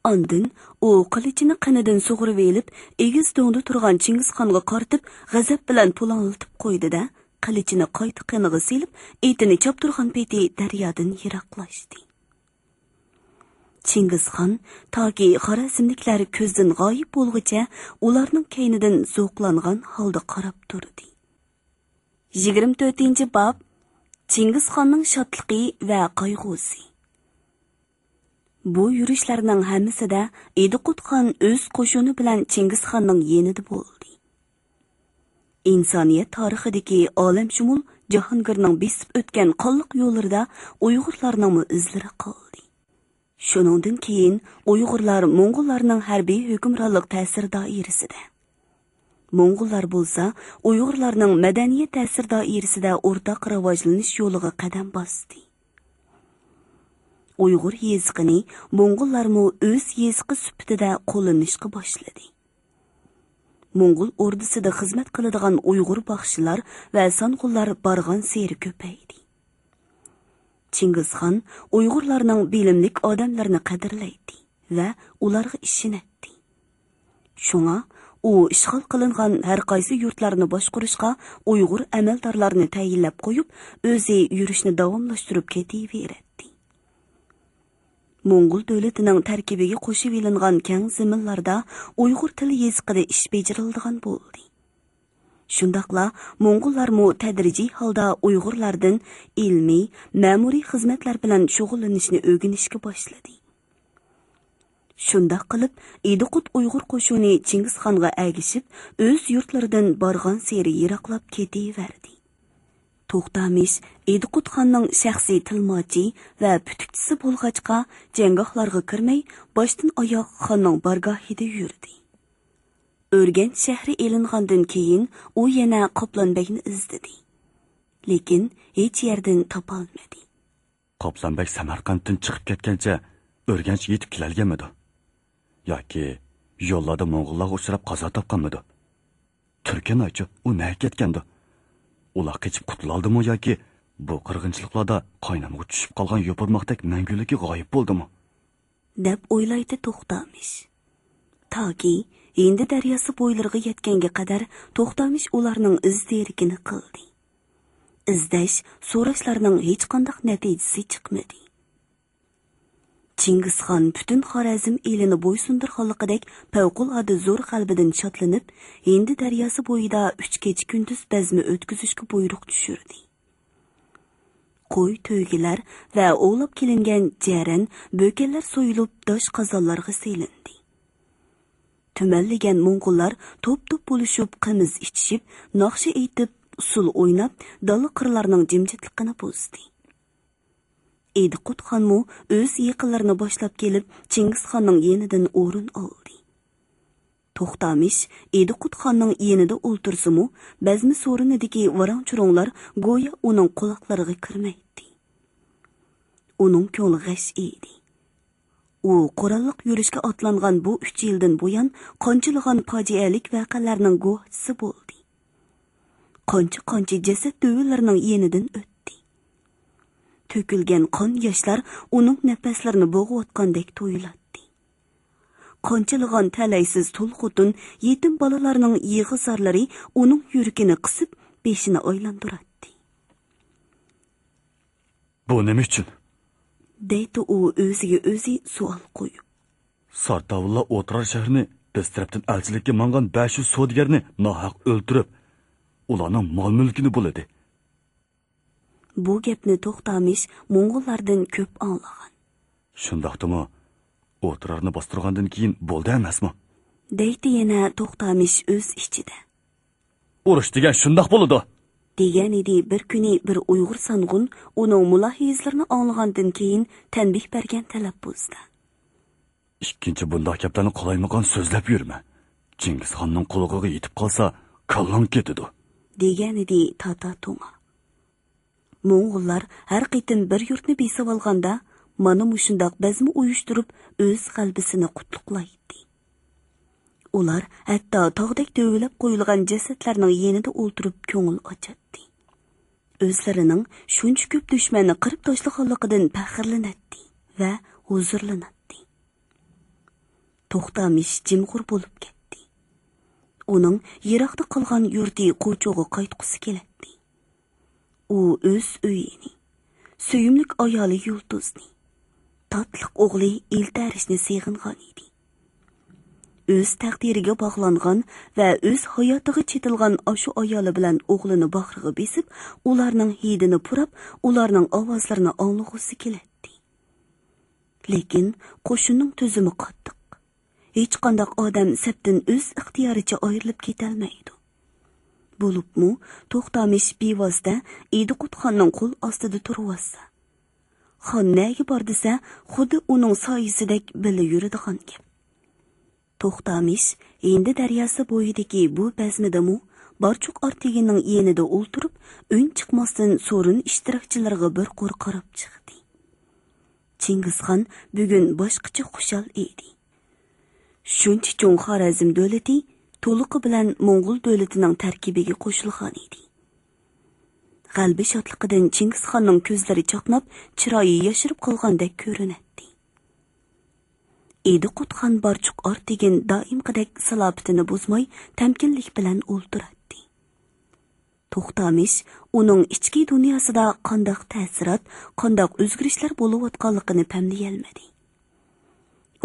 ئاندىن ئۇ قىلىچىنى قېنىدىن سۇغۇرۇۋېلىپ، ئېگىز دۆڭدە تۇرغان چىڭگىزخانغا قارىتىپ، غەزەپ بىلەن پۇلاڭلىتىپ قويدى-دە، قىلىچىنى قايتا قېنىغا سېلىپ، ئېتىنى چاپتۇرغان پېتى دەريادىن يىراقلاشتى. چىڭگىزخان تاكى خارەزملىكلەر كۆزدىن غايىب بولغۇچە ئۇلارنىڭ كەينىدىن زوقلانغان ھالدا قاراپ تۇردى. يىگىرمە تۆتىنچى باب، چىڭگىزخاننىڭ شادلىقى ۋە قايغۇسى. بۇ يۈرۈشلەرنىڭ ھەممىسىدە ئىدىقۇت خان ئۆز قوشۇنى بىلەن چىڭگىزخاننىڭ يېنىدا بولدى. ئىنسانىيەت تارىخىدىكى ئالەمشۇمۇل جاھانگىرنىڭ بېسىپ ئۆتكەن قانلىق يوللىرىدا ئۇيغۇرلارنىڭمۇ ئىزلىرى قالدى. شۇنىڭدىن كېيىن ئۇيغۇرلار موڭغۇللارنىڭ ھەربىي ھۆكۈمرانلىق تەسىر دائىرىسىدە، موڭغۇللار بولسا ئۇيغۇرلارنىڭ مەدەنىيەت تەسىر دائىرىسىدە ئورتاق راۋاجلىنىش يولىغا قەدەم باستى. ئۇيغۇر يېزىقىنى موڭغۇللارمۇ ئۆز يېزىقى سۈپىتىدە قوللىنىشقا باشلىدى. موڭغۇل ئوردىسىدا خىزمەت قىلىدىغان ئۇيغۇر باخشىلار ۋە سانغۇنلار بارغانسېرى كۆپەيدى. چىڭگىزخان ئۇيغۇرلارنىڭ بىلىملىك ئادەملىرىنى قەدىرلەيتتى ۋە ئۇلارغا ئىشىنەتتى. شۇڭا ئۇ ئىشغال قىلىنغان ھەرقايسى يۇرتلارنى باشقۇرۇشقا ئۇيغۇر ئەمەلدارلارنى تەيىنلەپ قويۇپ، ئۆزى يۈرۈشنى داۋاملاشتۇرۇپ كېتىۋېرەتتى. موڭغۇل دۆلىتىنىڭ تەركىبىگە قوشۇۋېلىنغان كەڭ زېمىنلاردا ئۇيغۇر تىل يېزىقىدا ئىش بېجىرىلىدىغان بولدى. شۇنداقلا موڭغۇللارمۇ تەدرىجىي ھالدا ئۇيغۇرلاردىن ئىلمىي، مەمۇرىي خىزمەتلەر بىلەن شۇغۇللىنىشنى ئۆگىنىشكە باشلىدى. شۇنداق قىلىپ، ئىدىقۇت ئۇيغۇر قوشۇنى چىڭگىزخانغا ئەگىشىپ، ئۆز يۇرتلىرىدىن بارغانسېرى يىراقلاپ كېتىۋەردى. توختامىش ئىدىقۇت خاننىڭ شەخسىي تىلماچى ۋە پۈتۈكچىسى بولغاچقا، جەڭگاھلارغا كىرمەي، باشتىن ئاياغ خاننىڭ بارگاھىدا يۈردى. ئۆرگەنچ شەھىرى ئېلىنغاندىن كېيىن، ئۇ يەنە قاپلان بەگنى ئىزدىدى. لېكىن ھېچ يەردىن تاپالمىدى. قاپلان بەگ سەمەرقەنتتىن چىقىپ كەتكەنچە ئۆرگەنچكە يېتىپ كېلەلمىدى. ياكى يوللاردا موڭغۇللارغا ئۇچراپ قازا تاپقانمىدۇ؟ تۈركەن ئايچۇ، ئۇ نەگە كەتكەندۇ؟ ئۇلار قېچىپ قۇتۇلالدىمۇ ياكى بۇ قىرغىنچىلىقلاردا قاينامغا چۈشۈپ قالغان يوپۇرماقتەك مەڭگۈلۈككە غايىب بولدىمۇ؟ دەپ ئويلايتتى توختامىش. تاكى ھىندى دەرياسى بويلىرىغا يەتكەنگە قەدەر توختامىش ئۇلارنىڭ ئىز دېرىكىنى قىلدى. ئىزدەش، سوراشلارنىڭ ھېچقانداق نەتىجىسى چىقمىدى. چىڭگىزخان پۈتۈن خارەزم ئېلىنى بويسۇندۇرغانلىقىدەك پەۋقۇلئاددە زور غەلىبىدىن شادلىنىپ، ھىندى دەرياسى بويىدا ئۈچ كېچە-كۈندۈز بەزمە ئۆتكۈزۈشكە بۇيرۇق چۈشۈردى. قوي، تۆگىلەر ۋە ئوۋلاپ كېلىنگەن جەرەن، بۆكەنلەر سويۇلۇپ، داش قازانلارغا سېلىندى. تۈمەنلىگەن موڭغۇللار توپ-توپ بولۇشۇپ، قىمىز ئىچىشىپ، ناخشا ئېيتىپ، ئۇسسۇل ئويناپ، دالا قىرلارنىڭ جىمجىتلىقىنى بۇزدى. ئىدىقۇت خانمۇ ئۆز يېقىنلىرىنى باشلاپ كېلىپ، چىڭگىزخاننىڭ يېنىدىن ئورۇن ئالدى. توختامىش ئىدىقۇت خاننىڭ يېنىدا ئولتۇرسىمۇ، بەزمە سورۇنىدىكى ۋاراڭ-چۇرۇڭلار گويا ئۇنىڭ قۇلاقلىرىغا كىرمەيتتى. ئۇنىڭ كۆڭلى غەش ئىدى. ئۇ قوراللىق يۈرۈشكە ئاتلانغان بۇ ئۈچ يىلدىن بۇيان قانچىلىغان پاجىئەلىك ۋەقەلەرنىڭ گۇۋاھچىسى بولدى. قانچە-قانچە جەسەت دۆۋىلىرىنىڭ يېنىدىن ئۆتتى. تۆكۈلگەن قان ياشلار ئۇنىڭ نەپەسلىرىنى بوغۇۋاتقاندەك تۇيۇلاتتى. قانچىلىغان تەلەيسىز تۇل خوتۇن، يېتىم بالىلارنىڭ يىغا-زارلىرى ئۇنىڭ يۈرىكىنى قىسىپ، بېشىنى ئايلاندۇراتتى. بۇ نېمە ئۈچۈن؟ دەيتتى ئۇ ئۆزىگە ئۆزى سوئال قويۇپ. سارتاۋۇللار ئوترار شەھىرىنى بىز تەرەپتىن ئەلچىلىككە ماڭغان بەش يۈز سودىگەرنى ناھەق ئۆلتۈرۈپ، ئۇلارنىڭ مال-مۈلكىنى بۇلىدى. بۇ گەپنى توختامىش موڭغۇللاردىن كۆپ ئاڭلىغان. شۇنداقتىمۇ، ئوترارنى باستۇرغاندىن كېيىن بولدى ئەمەسمۇ؟ دەيتتى يەنە توختامىش ئۆز ئىچىدە. ئۇرۇش دېگەن شۇنداق بولىدۇ. دېگەنىدى بىر كۈنى بىر ئۇيغۇر سانغۇن ئۇنىڭ مۇلاھىزىلىرىنى ئاڭلىغاندىن كېيىن تەنبىھ بەرگەن تەلەپپۇزدا. ئىككىنچى بۇنداق گەپلەرنى قالايمىقان سۆزلەپ يۈرمە. چىڭگىزخاننىڭ قۇلىقىغا يېتىپ قالسا، كاللاڭ كېتىدۇ. دېگەنىدى تاتا توڭا. موڭغۇللار ھەر قېتىم بىر يۇرتنى بېسىۋالغاندا، مانا مۇشۇنداق بەزمە ئۇيۇشتۇرۇپ، ئۆز غەلىبىسىنى قۇتلۇقلايتتى. ئۇلار ھەتتا تاغدەك تۆۋىلەپ قويۇلغان جەسەتلەرنىڭ يېنىدا ئولتۇرۇپ كۆڭۈل ئاچاتتى. ئۆزلىرىنىڭ شۇنچە كۆپ دۈشمەننى قىرىپ تاشلىغانلىقىدىن پەخىرلىنەتتى ۋە ھۇزۇرلىناتتى. توختامىش جىمغۇر بولۇپ كەتتى. ئۇنىڭ يىراقتا قالغان يۇرتى قوچۇغا قايتقۇسى كېلەتتى. ئۇ ئۆز ئۆيىنى، سۆيۈملۈك ئايالى يۇلتۇزنى، تاتلىق ئوغلى ئىلتەرىشنى سېغىنغان ئىدى. ئۆز تەقدىرىگە باغلانغان ۋە ئۆز ھاياتىغا چېتىلغان ئاشۇ ئايالى بىلەن ئوغلىنى باغرىغا بېسىپ، ئۇلارنىڭ ھىدىنى پۇراپ، ئۇلارنىڭ ئاۋازلىرىنى ئاڭلىغۇسى كېلەتتى. لېكىن قوشۇننىڭ تۈزۈمى قاتتىق. ھېچقانداق ئادەم سەپتىن ئۆز ئىختىيارىچە ئايرىلىپ كېتەلمەيدۇ. بولۇپمۇ توختامىش بىۋاسىتە ئىدىقۇت خاننىڭ قول ئاستىدا تۇرۇۋاتسا، خان نەگە بار دېسە، خۇددى ئۇنىڭ سايىسىدەك بىللە يۈرىدىغان گەپ. توختامىش ھىندى دەرياسى بويىدىكى بۇ بەزمىدىمۇ بارچۇق ئارتېگىننىڭ يېنىدا ئولتۇرۇپ، ئۈن چىقماستىن سورۇن ئىشتىراكچىلىرىغا بىر قۇر قاراپ چىقتى. چىڭگىزخان بۈگۈن باشقىچە خۇشال ئىدى. شۇنچە چوڭ خارەزم دۆلىتى تولۇقى بىلەن موڭغۇل دۆلىتىنىڭ تەركىبىگە قوشۇلغان ئىدى. غەلىبە شادلىقىدىن چىڭگىزخاننىڭ كۆزلىرى چاقناپ، چىرايى ياشىرىپ قالغاندەك كۆرۈنەتتى. ئىدىقۇت خان بارچۇق ئارتېگىن دائىمقىدەك سالاپىتىنى بۇزماي، تەمكىنلىك بىلەن ئولتۇراتتى. توختامىش ئۇنىڭ ئىچكى دۇنياسىدا قانداق تەسىرات، قانداق ئۆزگىرىشلەر بولۇۋاتقانلىقىنى پەملىيەلمىدى.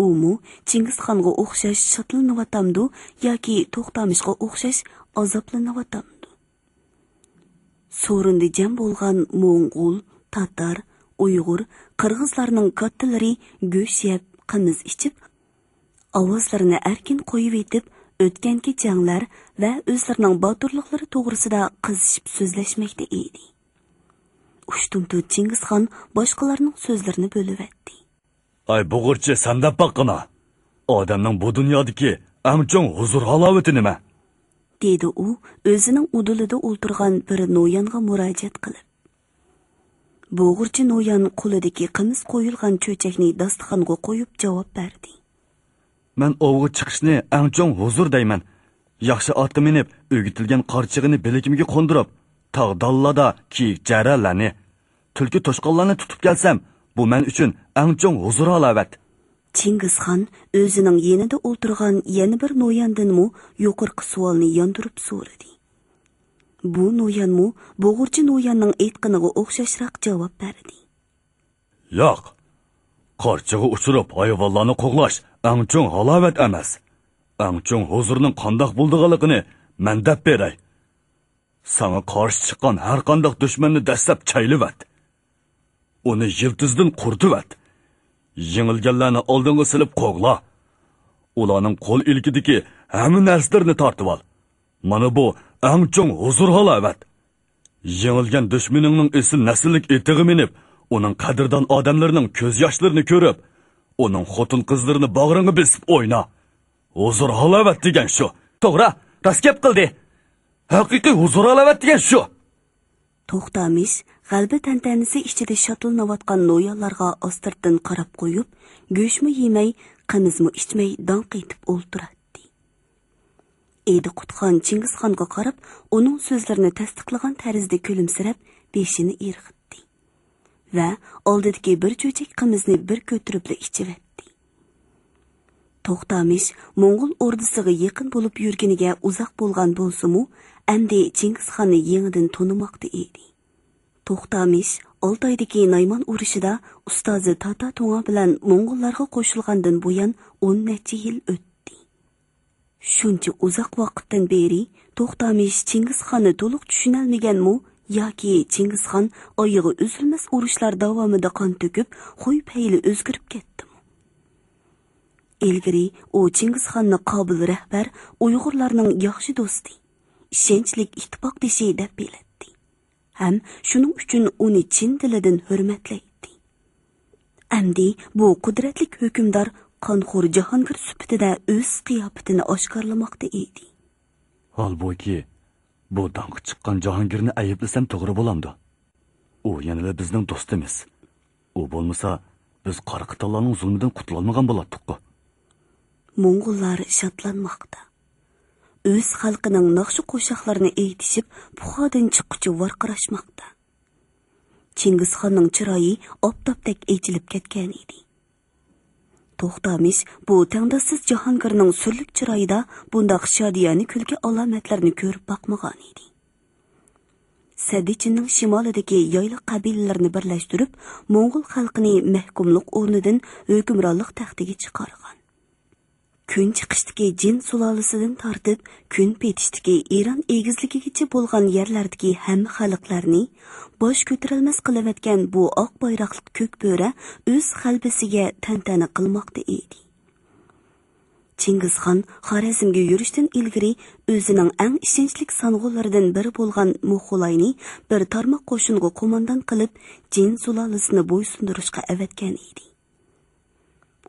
ئۇمۇ چىڭگىزخانغا ئوخشاش شادلىنىۋاتامدۇ ياكى توختامىشقا ئوخشاش ئازابلىنىۋاتامدۇ؟ سورۇندا جەم بولغان موڭغۇل، تاتار، ئۇيغۇر، قىرغىزلارنىڭ كاتتىلىرى گۆش يەپ، قىمىز ئىچىپ، ئاۋازلىرىنى ئەركىن قويۇۋېتىپ، ئۆتكەنكى جەڭلەر ۋە ئۆزلىرىنىڭ باتۇرلۇقلىرى توغرىسىدا قىزىشىپ سۆزلەشمەكتە ئىدى. ئۇشتۇمتۇت چىڭگىزخان باشقىلارنىڭ سۆزلىرىنى بۆلۈۋەتتى. ئاي بۇغۇرچى، سەن دەپ باققىنا، ئادەمنىڭ بۇ دۇنيادىكى ئەڭ چوڭ ھۇزۇر ھالاۋىتى نېمە؟ دېدى ئۇ ئۆزىنىڭ ئۇدۇلىدا ئولتۇرغان بىر نويانغا مۇراجىئەت قىلىپ. بۇغۇرچى نويان قولىدىكى قىمىز قويۇلغان چۆچەكنى داستىخانغا قويۇپ جاۋاب بەردى. مەن ئوۋغا چىقىشنى ئەڭ چوڭ ھۇزۇر دەيمەن. ياخشى ئاتقا مىنىپ، ئۆگىتىلگەن قارچىغىنى بىلىكىمگە قوندۇرۇپ، تاغ دالىلاردا كىيىك چەرەلەرنى، تۈلكە توشقانلارنى تۇتۇپ كەلسەم، بۇ مەن ئۈچۈن ئەڭ چوڭ ھۇزۇر ھالاۋەت. چىڭگىزخان ئۆزىنىڭ يېنىدا ئولتۇرغان يەنە بىر نوياندىنمۇ يۇقىرىقى سوئالنى ياندۇرۇپ سورىدى. بۇ نويانمۇ بۇغۇرچى نوياننىڭ ئېيتقىنىغا ئوخشاشراق جاۋاب بەردى. ياق. قارچىغا ئۇچۇرۇپ ھايۋانلارنى قوغلاش ئەڭ چوڭ ھالاۋەت ئەمەس. ئەڭ چوڭ ھۇزۇرنىڭ قانداق بولىدىغانلىقىنى مەن دەپ بېرەي. ساڭا قارشى چىققان ھەر قانداق دۈشمەننى دەسسەپ چايلىۋەت. ئۇنى يىلتىزىدىن قۇرۇتۇۋەت. يېڭىلگەنلەرنى ئالدىڭغا سېلىپ قوغلا. ئۇلارنىڭ قول ئىلكىدىكى ھەممە نەرسىلىرىنى تارتىۋال. مانا بۇ ئەڭ چوڭ ھۇزۇر ھالاۋەت. يېڭىلگەن دۈشمىنىڭنىڭ ئېسىل نەسىللىك ئېتىغا مىنىپ، ئۇنىڭ قەدىردان ئادەملىرىنىڭ كۆز ياشلىرىنى كۆرۈپ، ئۇنىڭ خوتۇن قىزلىرىنى باغرىڭغا بېسىپ ئوينا. ھۇزۇر ھالاۋەت دېگەن شۇ. توغرا، راست گەپ قىلدى. ھەقىقىي ھۇزۇر ھالاۋەت دېگەن شۇ. توختامىش غەلىبە تەنتەنىسى ئىچىدە شادلىنىۋاتقان نويانلارغا ئاستىرتتىن قاراپ قويۇپ، گۆشمۇ يېمەي، قىمىزمۇ ئىچمەي داڭ قېتىپ ئولتۇراتتى. ئىدىقۇت خان چىڭگىزخانغا قاراپ، ئۇنىڭ سۆزلىرىنى تەستىقلىغان تەرزدە كۈلۈمسىرەپ، بېشىنى ئىرغىتتى ۋە ئالدىدىكى بىر چۆچەك قىمىزنى بىر كۆتۈرۈپلا ئىچىۋەتتى. توختامىش موڭغۇل ئوردىسىغا يېقىن بولۇپ يۈرگىنىگە ئۇزاق بولغان بولسىمۇ، ئەمدى چىڭگىزخاننى يېڭىدىن تونۇماقتا ئىدى. توختامىش ئالتايدىكى نايمان ئۇرۇشىدا ئۇستازى تاتا توڭا بىلەن موڭغۇللارغا قوشۇلغاندىن بۇيان ئون نەچچە يىل ئۆتتى. شۇنچە ئۇزاق ۋاقىتتىن بېرى توختامىش چىڭگىزخاننى تولۇق چۈشىنەلمىگەنمۇ ياكى چىڭگىزخان ئايىغى ئۈزۈلمەس ئۇرۇشلار داۋامىدا قان تۆكۈپ، خۇي پەيلى ئۆزگىرىپ كەتتىمۇ؟ ئىلگىرى ئۇ چىڭگىزخاننى قابىل رەھبەر، ئۇيغۇرلارنىڭ ياخشى دوستى، ئىشەنچلىك ئىتتىپاقدىشى دەپ بىلەتتى ھەم شۇنىڭ ئۈچۈن ئۇنى چىن دىلىدىن ھۆرمەتلەيتتى. ئەمدى بۇ قۇدرەتلىك ھۆكۈمدار قانخور جاھانگىر سۈپىتىدە ئۆز قىياپىتىنى ئاشكارىلىماقتا ئىدى. ھالبۇكى، بۇ داڭقى چىققان جاھانگىرنى ئەيىبلىسەم توغرا بولامدۇ؟ ئۇ يەنىلا بىزنىڭ دوستىمىز. ئۇ بولمىسا، بىز قارا قىتانلارنىڭ زۇلمىدىن قۇتۇلالمىغان بولاتتۇققۇ. موڭغۇللار شادلانماقتا. ئۆز خەلقىنىڭ ناخشا قوشاقلىرىنى ئېيتىشىپ، پۇخادىن چىققۇچە ۋارقىراشماقتا. چىڭگىزخاننىڭ چىرايى ئاپتاپتەك ئېچىلىپ كەتكەنىدى. توختامىش بۇ تەڭداشسىز جاھانگىرنىڭ سۈرلۈك چىرايىدا بۇنداق شادىيانە كۈلكە ئالامەتلىرىنى كۆرۈپ باقمىغانىدى. سەددىچىننىڭ شىمالىدىكى يايلاق قەبىلىلەرنى بىرلەشتۈرۈپ، موڭغۇل خەلقىنى مەھكۇملۇق ئورنىدىن ھۆكۈمرانلىق تەختىگە چىقارغان. كۈن چىقىشتىكى جىن سۇلالىسىدىن تارتىپ، كۈن پېتىشتىكى ئىران ئېگىزلىكىگىچە بولغان يەرلەردىكى ھەممە خەلقلەرنى باش كۆتۈرەلمەس قىلىۋەتكەن بۇ ئاق بايراقلىق كۆك بۆرە ئۆز غەلىبىسىگە تەنتەنە قىلماقتا ئىدى. چىڭگىزخان خارەزمگە يۈرۈشتىن ئىلگىرى ئۆزىنىڭ ئەڭ ئىشەنچلىك سانغۇنلىرىدىن بىرى بولغان موخولاينى بىر تارماق قوشۇنغا قوماندان قىلىپ، جىن سۇلالىسىنى بويسۇندۇرۇشقا ئەۋەتكەن ئىدى.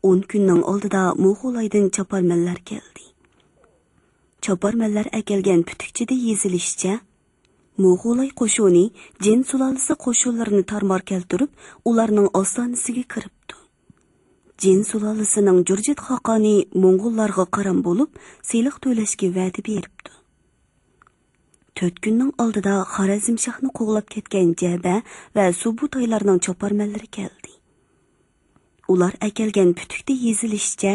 ئون كۈننىڭ ئالدىدا موخولايدىن چاپارمەنلەر كەلدى. چاپارمەنلەر ئەكەلگەن پۈتۈكچىدە يېزىلىشىچە، موخولاي قوشۇنى جىن سۇلالىسى قوشۇنلىرىنى تارمار كەلتۈرۈپ، ئۇلارنىڭ ئاستانىسىگە كىرىپتۇ. جىن سۇلالىسىنىڭ جۇرجىت خاقانى موڭغۇللارغا قارام بولۇپ، سېلىق تۆلەشكە ۋەدە بېرىپتۇ. تۆت كۈننىڭ ئالدىدا خارەزمشاھنى قوغلاپ كەتكەن جەبە ۋە سۇبۇتايلارنىڭ چاپارمەنلىرى كەلدى. ئۇلار ئەكەلگەن پۈتۈكتە يېزىلىشىچە،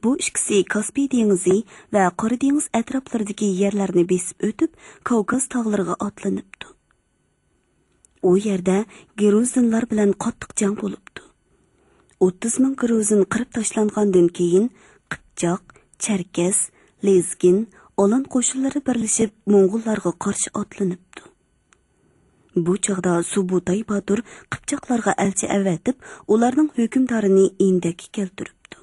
بۇ ئىككىسى كاسپىي دېڭىزى ۋە قارا دېڭىز ئەتراپلىرىدىكى يەرلەرنى بېسىپ ئۆتۈپ، كاۋكاز تاغلىرىغا ئاتلىنىپتۇ. ئۇ يەردە گىرۇزىنلار بىلەن قاتتىق جەڭ بولۇپتۇ. ئوتتۇز مىڭ گىرۇزىن قىرىپ تاشلانغاندىن كېيىن، قىپچاق، چەركەس، لېزگىن، ئالان قوشۇنلىرى بىرلىشىپ، موڭغۇللارغا قارشى ئاتلىنىپتۇ. بۇ چاغدا سۇبۇتاي باتۇر قىپچاقلارغا ئەلچى ئەۋەتىپ، ئۇلارنىڭ ھۆكۈمدارىنى ئىندەككە كەلتۈرۈپتۇ.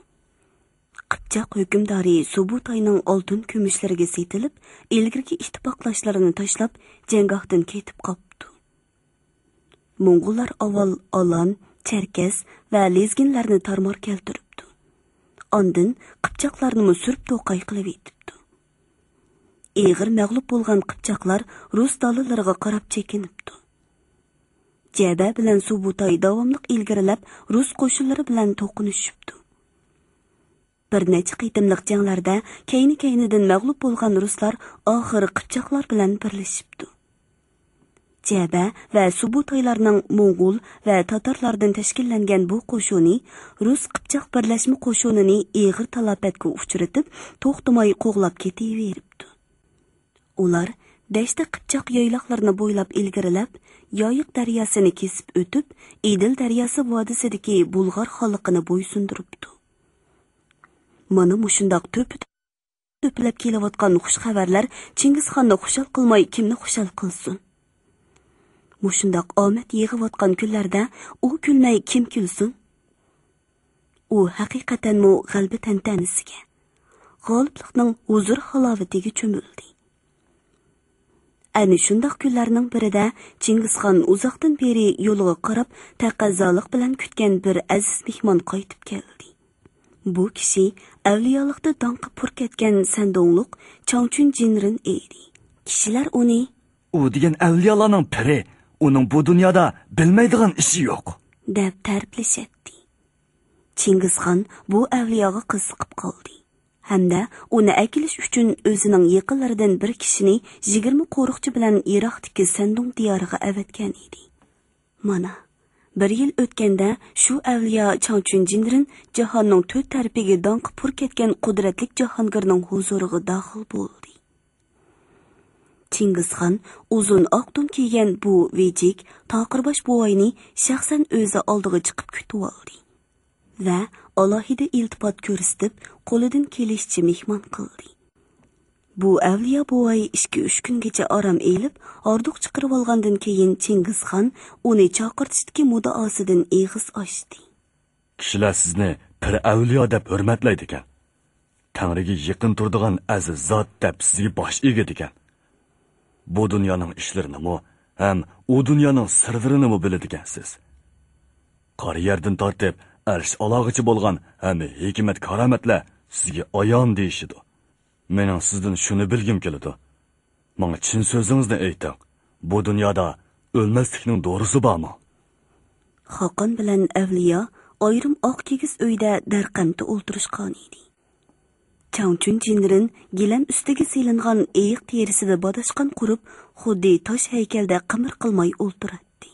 قىپچاق ھۆكۈمدارى سۇبۇتاينىڭ ئالتۇن كۈمۈشلىرىگە سېتىلىپ، ئىلگىرىكى ئىتتىپاقلاشلىرىنى تاشلاپ، جەڭگاھتىن كېتىپ قاپتۇ. موڭغۇللار ئاۋۋال ئالان، چەركەس ۋە لېزگىنلەرنى تارمار كەلتۈرۈپتۇ. ئاندىن قىپچاقلارنىمۇ سۈرۈپ توقاي قىلىۋېتىپتۇ. ئېغىر مەغلۇپ بولغان قىپچاقلار رۇس دالىلىرىغا قاراپ چېكىنىپتۇ. جەبە بىلەن سۇبۇتاي داۋاملىق ئىلگىرىلەپ، رۇس قوشۇنلىرى بىلەن توقۇنۇشۇپتۇ. بىر نەچچە قېتىملىق جەڭلەردە كەينى-كەينىدىن مەغلۇپ بولغان رۇسلار ئاخىرى قىپچاقلار بىلەن بىرلىشىپتۇ. جەبە ۋە سۇبۇتايلارنىڭ موڭغۇل ۋە تاتارلاردىن تەشكىللەنگەن بۇ قوشۇنى رۇس قىپچاق بىرلەشمە قوشۇنىنى ئېغىر تالاپەتكە ئۇچرىتىپ، توختىماي قوغلاپ كېتىۋېرىپتۇ. ئۇلار دەشتى قىپچاق يايلاقلىرىنى بويلاپ ئىلگىرىلەپ، يايىق دەرياسىنى كېسىپ ئۆتۈپ، ئېدىل دەرياسى ۋادىسىدىكى بۇلغار خانلىقىنى بويسۇندۇرۇپتۇ. مانا مۇشۇنداق تۆپە-تۆپىلەپ كېلىۋاتقان خۇش خەۋەرلەر چىڭگىزخاننى خۇشال قىلماي كىمنى خۇشال قىلسۇن؟ مۇشۇنداق ئامەت يىغىۋاتقان كۈنلەردە ئۇ كۈلمەي كىم كۈلسۇن؟ ئۇ ھەقىقەتەنمۇ غەلىبە تەنتەنىسىگە، غالىبلىقنىڭ ھۇزۇر ھالاۋىتىگە چۆمۈلدى. ئەنە شۇنداق كۈنلەرنىڭ بىرىدە چىڭگىزخان ئۇزاقتىن بېرى يولىغا قاراپ تەقەززالىق بىلەن كۈتكەن بىر ئەزىز مېھمان قايتىپ كەلدى. بۇ كىشى ئەۋلىيالىقتا داڭقى پۇر كەتكەن سەندۇڭلۇق چاڭچۈن جىنرىن ئىدى. كىشىلەر ئۇنى، «ئۇ دېگەن ئەۋلىيالارنىڭ پىرى، ئۇنىڭ بۇ دۇنيادا بىلمەيدىغان ئىشى يوق» دەپ تەرىپلىشەتتى. چىڭگىزخان بۇ ئەۋلىياغا قىزىقىپ قالدى ھەمدە ئۇنى ئەكېلىش ئۈچۈن ئۆزىنىڭ يېقىنلىرىدىن بىر كىشىنى يىگىرمە قورۇقچى بىلەن يىراقتىكى سەندۇڭ دىيارىغا ئەۋەتكەن ئىدى. مانا، بىر يىل ئۆتكەندە شۇ ئەۋلىيا چاڭچۈن جىنرىن جاھاننىڭ تۆت تەرىپىگە داڭقى پۇر كەتكەن قۇدرەتلىك جاھانگىرنىڭ ھۇزۇرىغا داخىل بولدى. چىڭگىزخان ئۇزۇن ئاق تون كىيگەن بۇ ۋىجىك تاقىرباش بوۋاينى شەخسەن ئۆزى ئالدىغا چىقىپ كۈتۈۋالدى ۋە ئالاھىدە ئىلتىپات كۆرسىتىپ، قولىدىن كېلىشىچە مېھمان قىلدى. بۇ ئەۋلىيا بوۋاي ئىككى-ئۈچ كۈنگىچە ئارام ئېلىپ، ھاردۇق چىقىرىۋالغاندىن كېيىن، چىڭگىزخان ئۇنى چاقىرتىشتىكى مۇددىئاسىدىن ئېغىز ئاچتى. «كىشىلەر سىزنى پىر ئەۋلىيا دەپ ھۆرمەتلەيدىكەن. تەڭرىگە يېقىن تۇرىدىغان ئەزىز زات دەپ سىزگە باش ئېگىدىكەن. بۇ دۇنيانىڭ ئىشلىرىنىمۇ ھەم ئۇ دۇنيانىڭ سىرلىرىنىمۇ بىلىدىكەنسىز. قارا يەردىن تارتىپ ئەرش ئالاغىچە بولغان ھەممە ھېكمەت-كارامەتلەر سىزگە ئايان دېيىشىدۇ. مېنىڭ سىزدىن شۇنى بىلگۈم كېلىدۇ. ماڭا چىن سۆزىڭىزنى ئېيتىڭ. بۇ دۇنيادا ئۆلمەسلىكنىڭ دورىسى بارمۇ؟ خاقان بىلەن ئەۋلىيا ئايرىم ئاق كىگىز ئۆيدە دەرقەمتە ئولتۇرۇشقان ئىدى. چاڭچۈن جىنرىن گىلەم ئۈستىگە سېلىنغان ئېيىق تېرىسىدە باداشقان قۇرۇپ، خۇددى تاش ھەيكەلدە قىمىر قىلماي ئولتۇراتتى.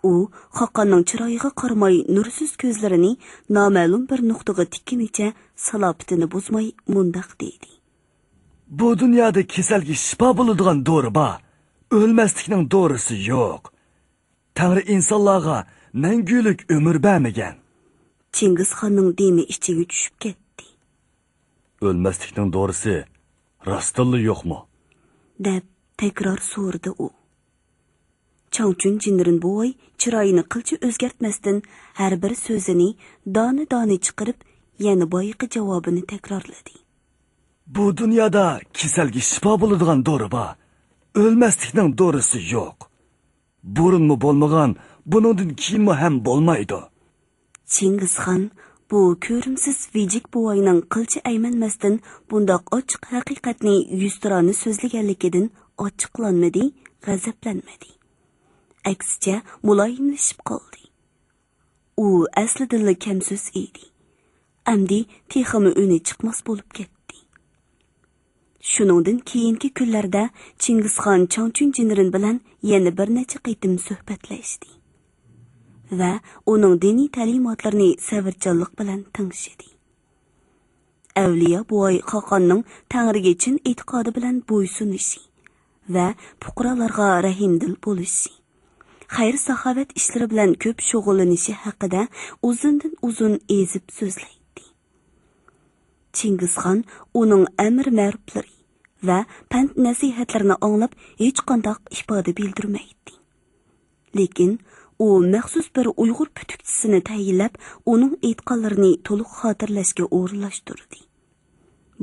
ئۇ خاقاننىڭ چىرايىغا قارىماي، نۇرسىز كۆزلىرىنى نامەلۇم بىر نۇقتىغا تىككىنىچە، سالاپىتىنى بۇزماي مۇنداق دېدى. بۇ دۇنيادا كېسەلگە شىپا بولىدىغان دورا بار. ئۆلمەسلىكنىڭ دورىسى يوق. تەڭرى ئىنسانلارغا مەڭگۈلۈك ئۆمۈر بەرمىگەن. چىڭگىزخاننىڭ دېمى ئىچىگە چۈشۈپ كەتتى. ئۆلمەسلىكنىڭ دورىسى راستتىنلا يوقمۇ؟ دەپ تەكرار سورىدى ئۇ. چاڭچۈن جىنرىن بوۋاي چىرايىنى قىلچە ئۆزگەرتمەستىن، ھەر بىر سۆزىنى دانە-دانە چىقىرىپ، يەنە بايىقى جاۋابىنى تەكرارلىدى. بۇ دۇنيادا كېسەلگە شىپا بولىدىغان دورا بار. ئۆلمەسلىكنىڭ دورىسى يوق. بۇرۇنمۇ بولمىغان، بۇنىڭدىن كېيىنمۇ ھەم بولمايدۇ. چىڭگىزخان بۇ كۆرۈمسىز ۋىجىك بوۋاينىڭ قىلچە ئەيمەنمەستىن بۇنداق ئاچچىق ھەقىقەتنى يۈزتۇرانە سۆزلىگەنلىكىدىن ئاچچىقلانمىدى، غەزەپلەنمىدى. ئەكسىچە، مۇلايىملىشىپ قالدى. ئۇ ئەسلىدىنلا كەمسۆز ئىدى. ئەمدى تېخىمۇ ئۈنى چىقماس بولۇپ كەتتى. شۇنىڭدىن كېيىنكى كۈنلەردە چىڭگىزخان چاڭچۈن جىنرىن بىلەن يەنە بىر نەچچە قېتىم سۆھبەتلەشتى ۋە ئۇنىڭ دىنىي تەلىماتلىرىنى سەۋرچانلىق بىلەن تىڭشىدى. ئەۋلىيا بوۋاي خاقاننىڭ تەڭرىگە چىن ئېتىقادى بىلەن بويسۇنۇشى ۋە پۇقرالارغا رەھىمدىل بولۇشى، خەير-ساخاۋەت ئىشلىرى بىلەن كۆپ شۇغۇللىنىشى ھەققىدە ئۇزۇندىن ئۇزۇن ئېزىپ سۆزلەيتتى. چىڭگىزخان ئۇنىڭ ئەمىر-مەرۇپلىرى ۋە پەند-نەسىھەتلىرىنى ئاڭلاپ، ھېچقانداق ئىپادە بىلدۈرمەيتتى. لېكىن ئۇ مەخسۇس بىر ئۇيغۇر پۈتۈكچىسىنى تەيىنلەپ، ئۇنىڭ ئېيتقانلىرىنى تولۇق خاتىرىلەشكە ئورۇنلاشتۇردى.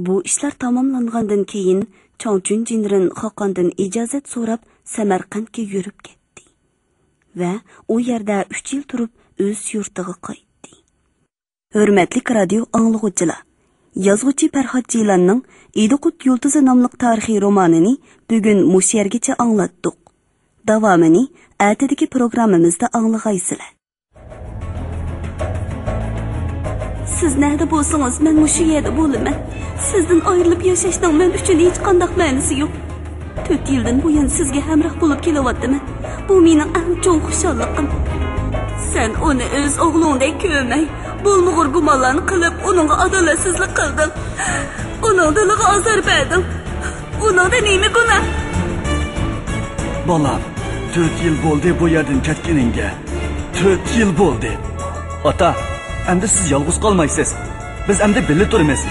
بۇ ئىشلار تاماملانغاندىن كېيىن، چاڭچۈن جىنرىن خاقاندىن ئىجازەت سوراپ، سەمەرقەنتكە يۈرۈپ كەتتى ۋە ئۇ يەردە ئۈچ يىل تۇرۇپ، ئۆز يۇرتىغا قايتتى. ھۆرمەتلىك رادىيو ئاڭلىغۇچىلار، يازغۇچى پەرھات جىلاننىڭ ئىدىقۇت يۇلتۇزى ناملىق تارىخىي رومانىنى بۈگۈن مۇشۇ يەرگىچە ئاڭلاتتۇق. داۋامىنى ئەتىدىكى پروگراممىمىزدا ئاڭلىغايسىلەر. سىز نەدە بولسىڭىز، مەن مۇشۇ يەردە بولىمەن. سىزدىن ئايرىلىپ ياشاشنىڭ مەن ئۈچۈن ھېچقانداق مەنىسى يوق. تۆت يىلدىن بۇيان سىزگە ھەمراھ بولۇپ كېلىۋاتىمەن. بۇ مېنىڭ ئەڭ چوڭ خۇشاللىقىم. سەن ئۇنى ئۆز ئوغلۇڭدەك كۆرمەي، بولمىغۇر گۇمانلارنى قىلىپ، ئۇنىڭغا ئادالەتسىزلىك قىلدىڭ. ئۇنىڭ دىلىغا ئازار بەردىڭ. ئۇنىڭدا نېمە گۇناھ؟ بالام، تۆت يىل بولدى بۇ يەردىن كەتكىنىڭگە. تۆت يىل بولدى. ئاتا، ئەمدى سىز يالغۇز قالمايسىز. بىز ئەمدى بىللە تۇرىمىز.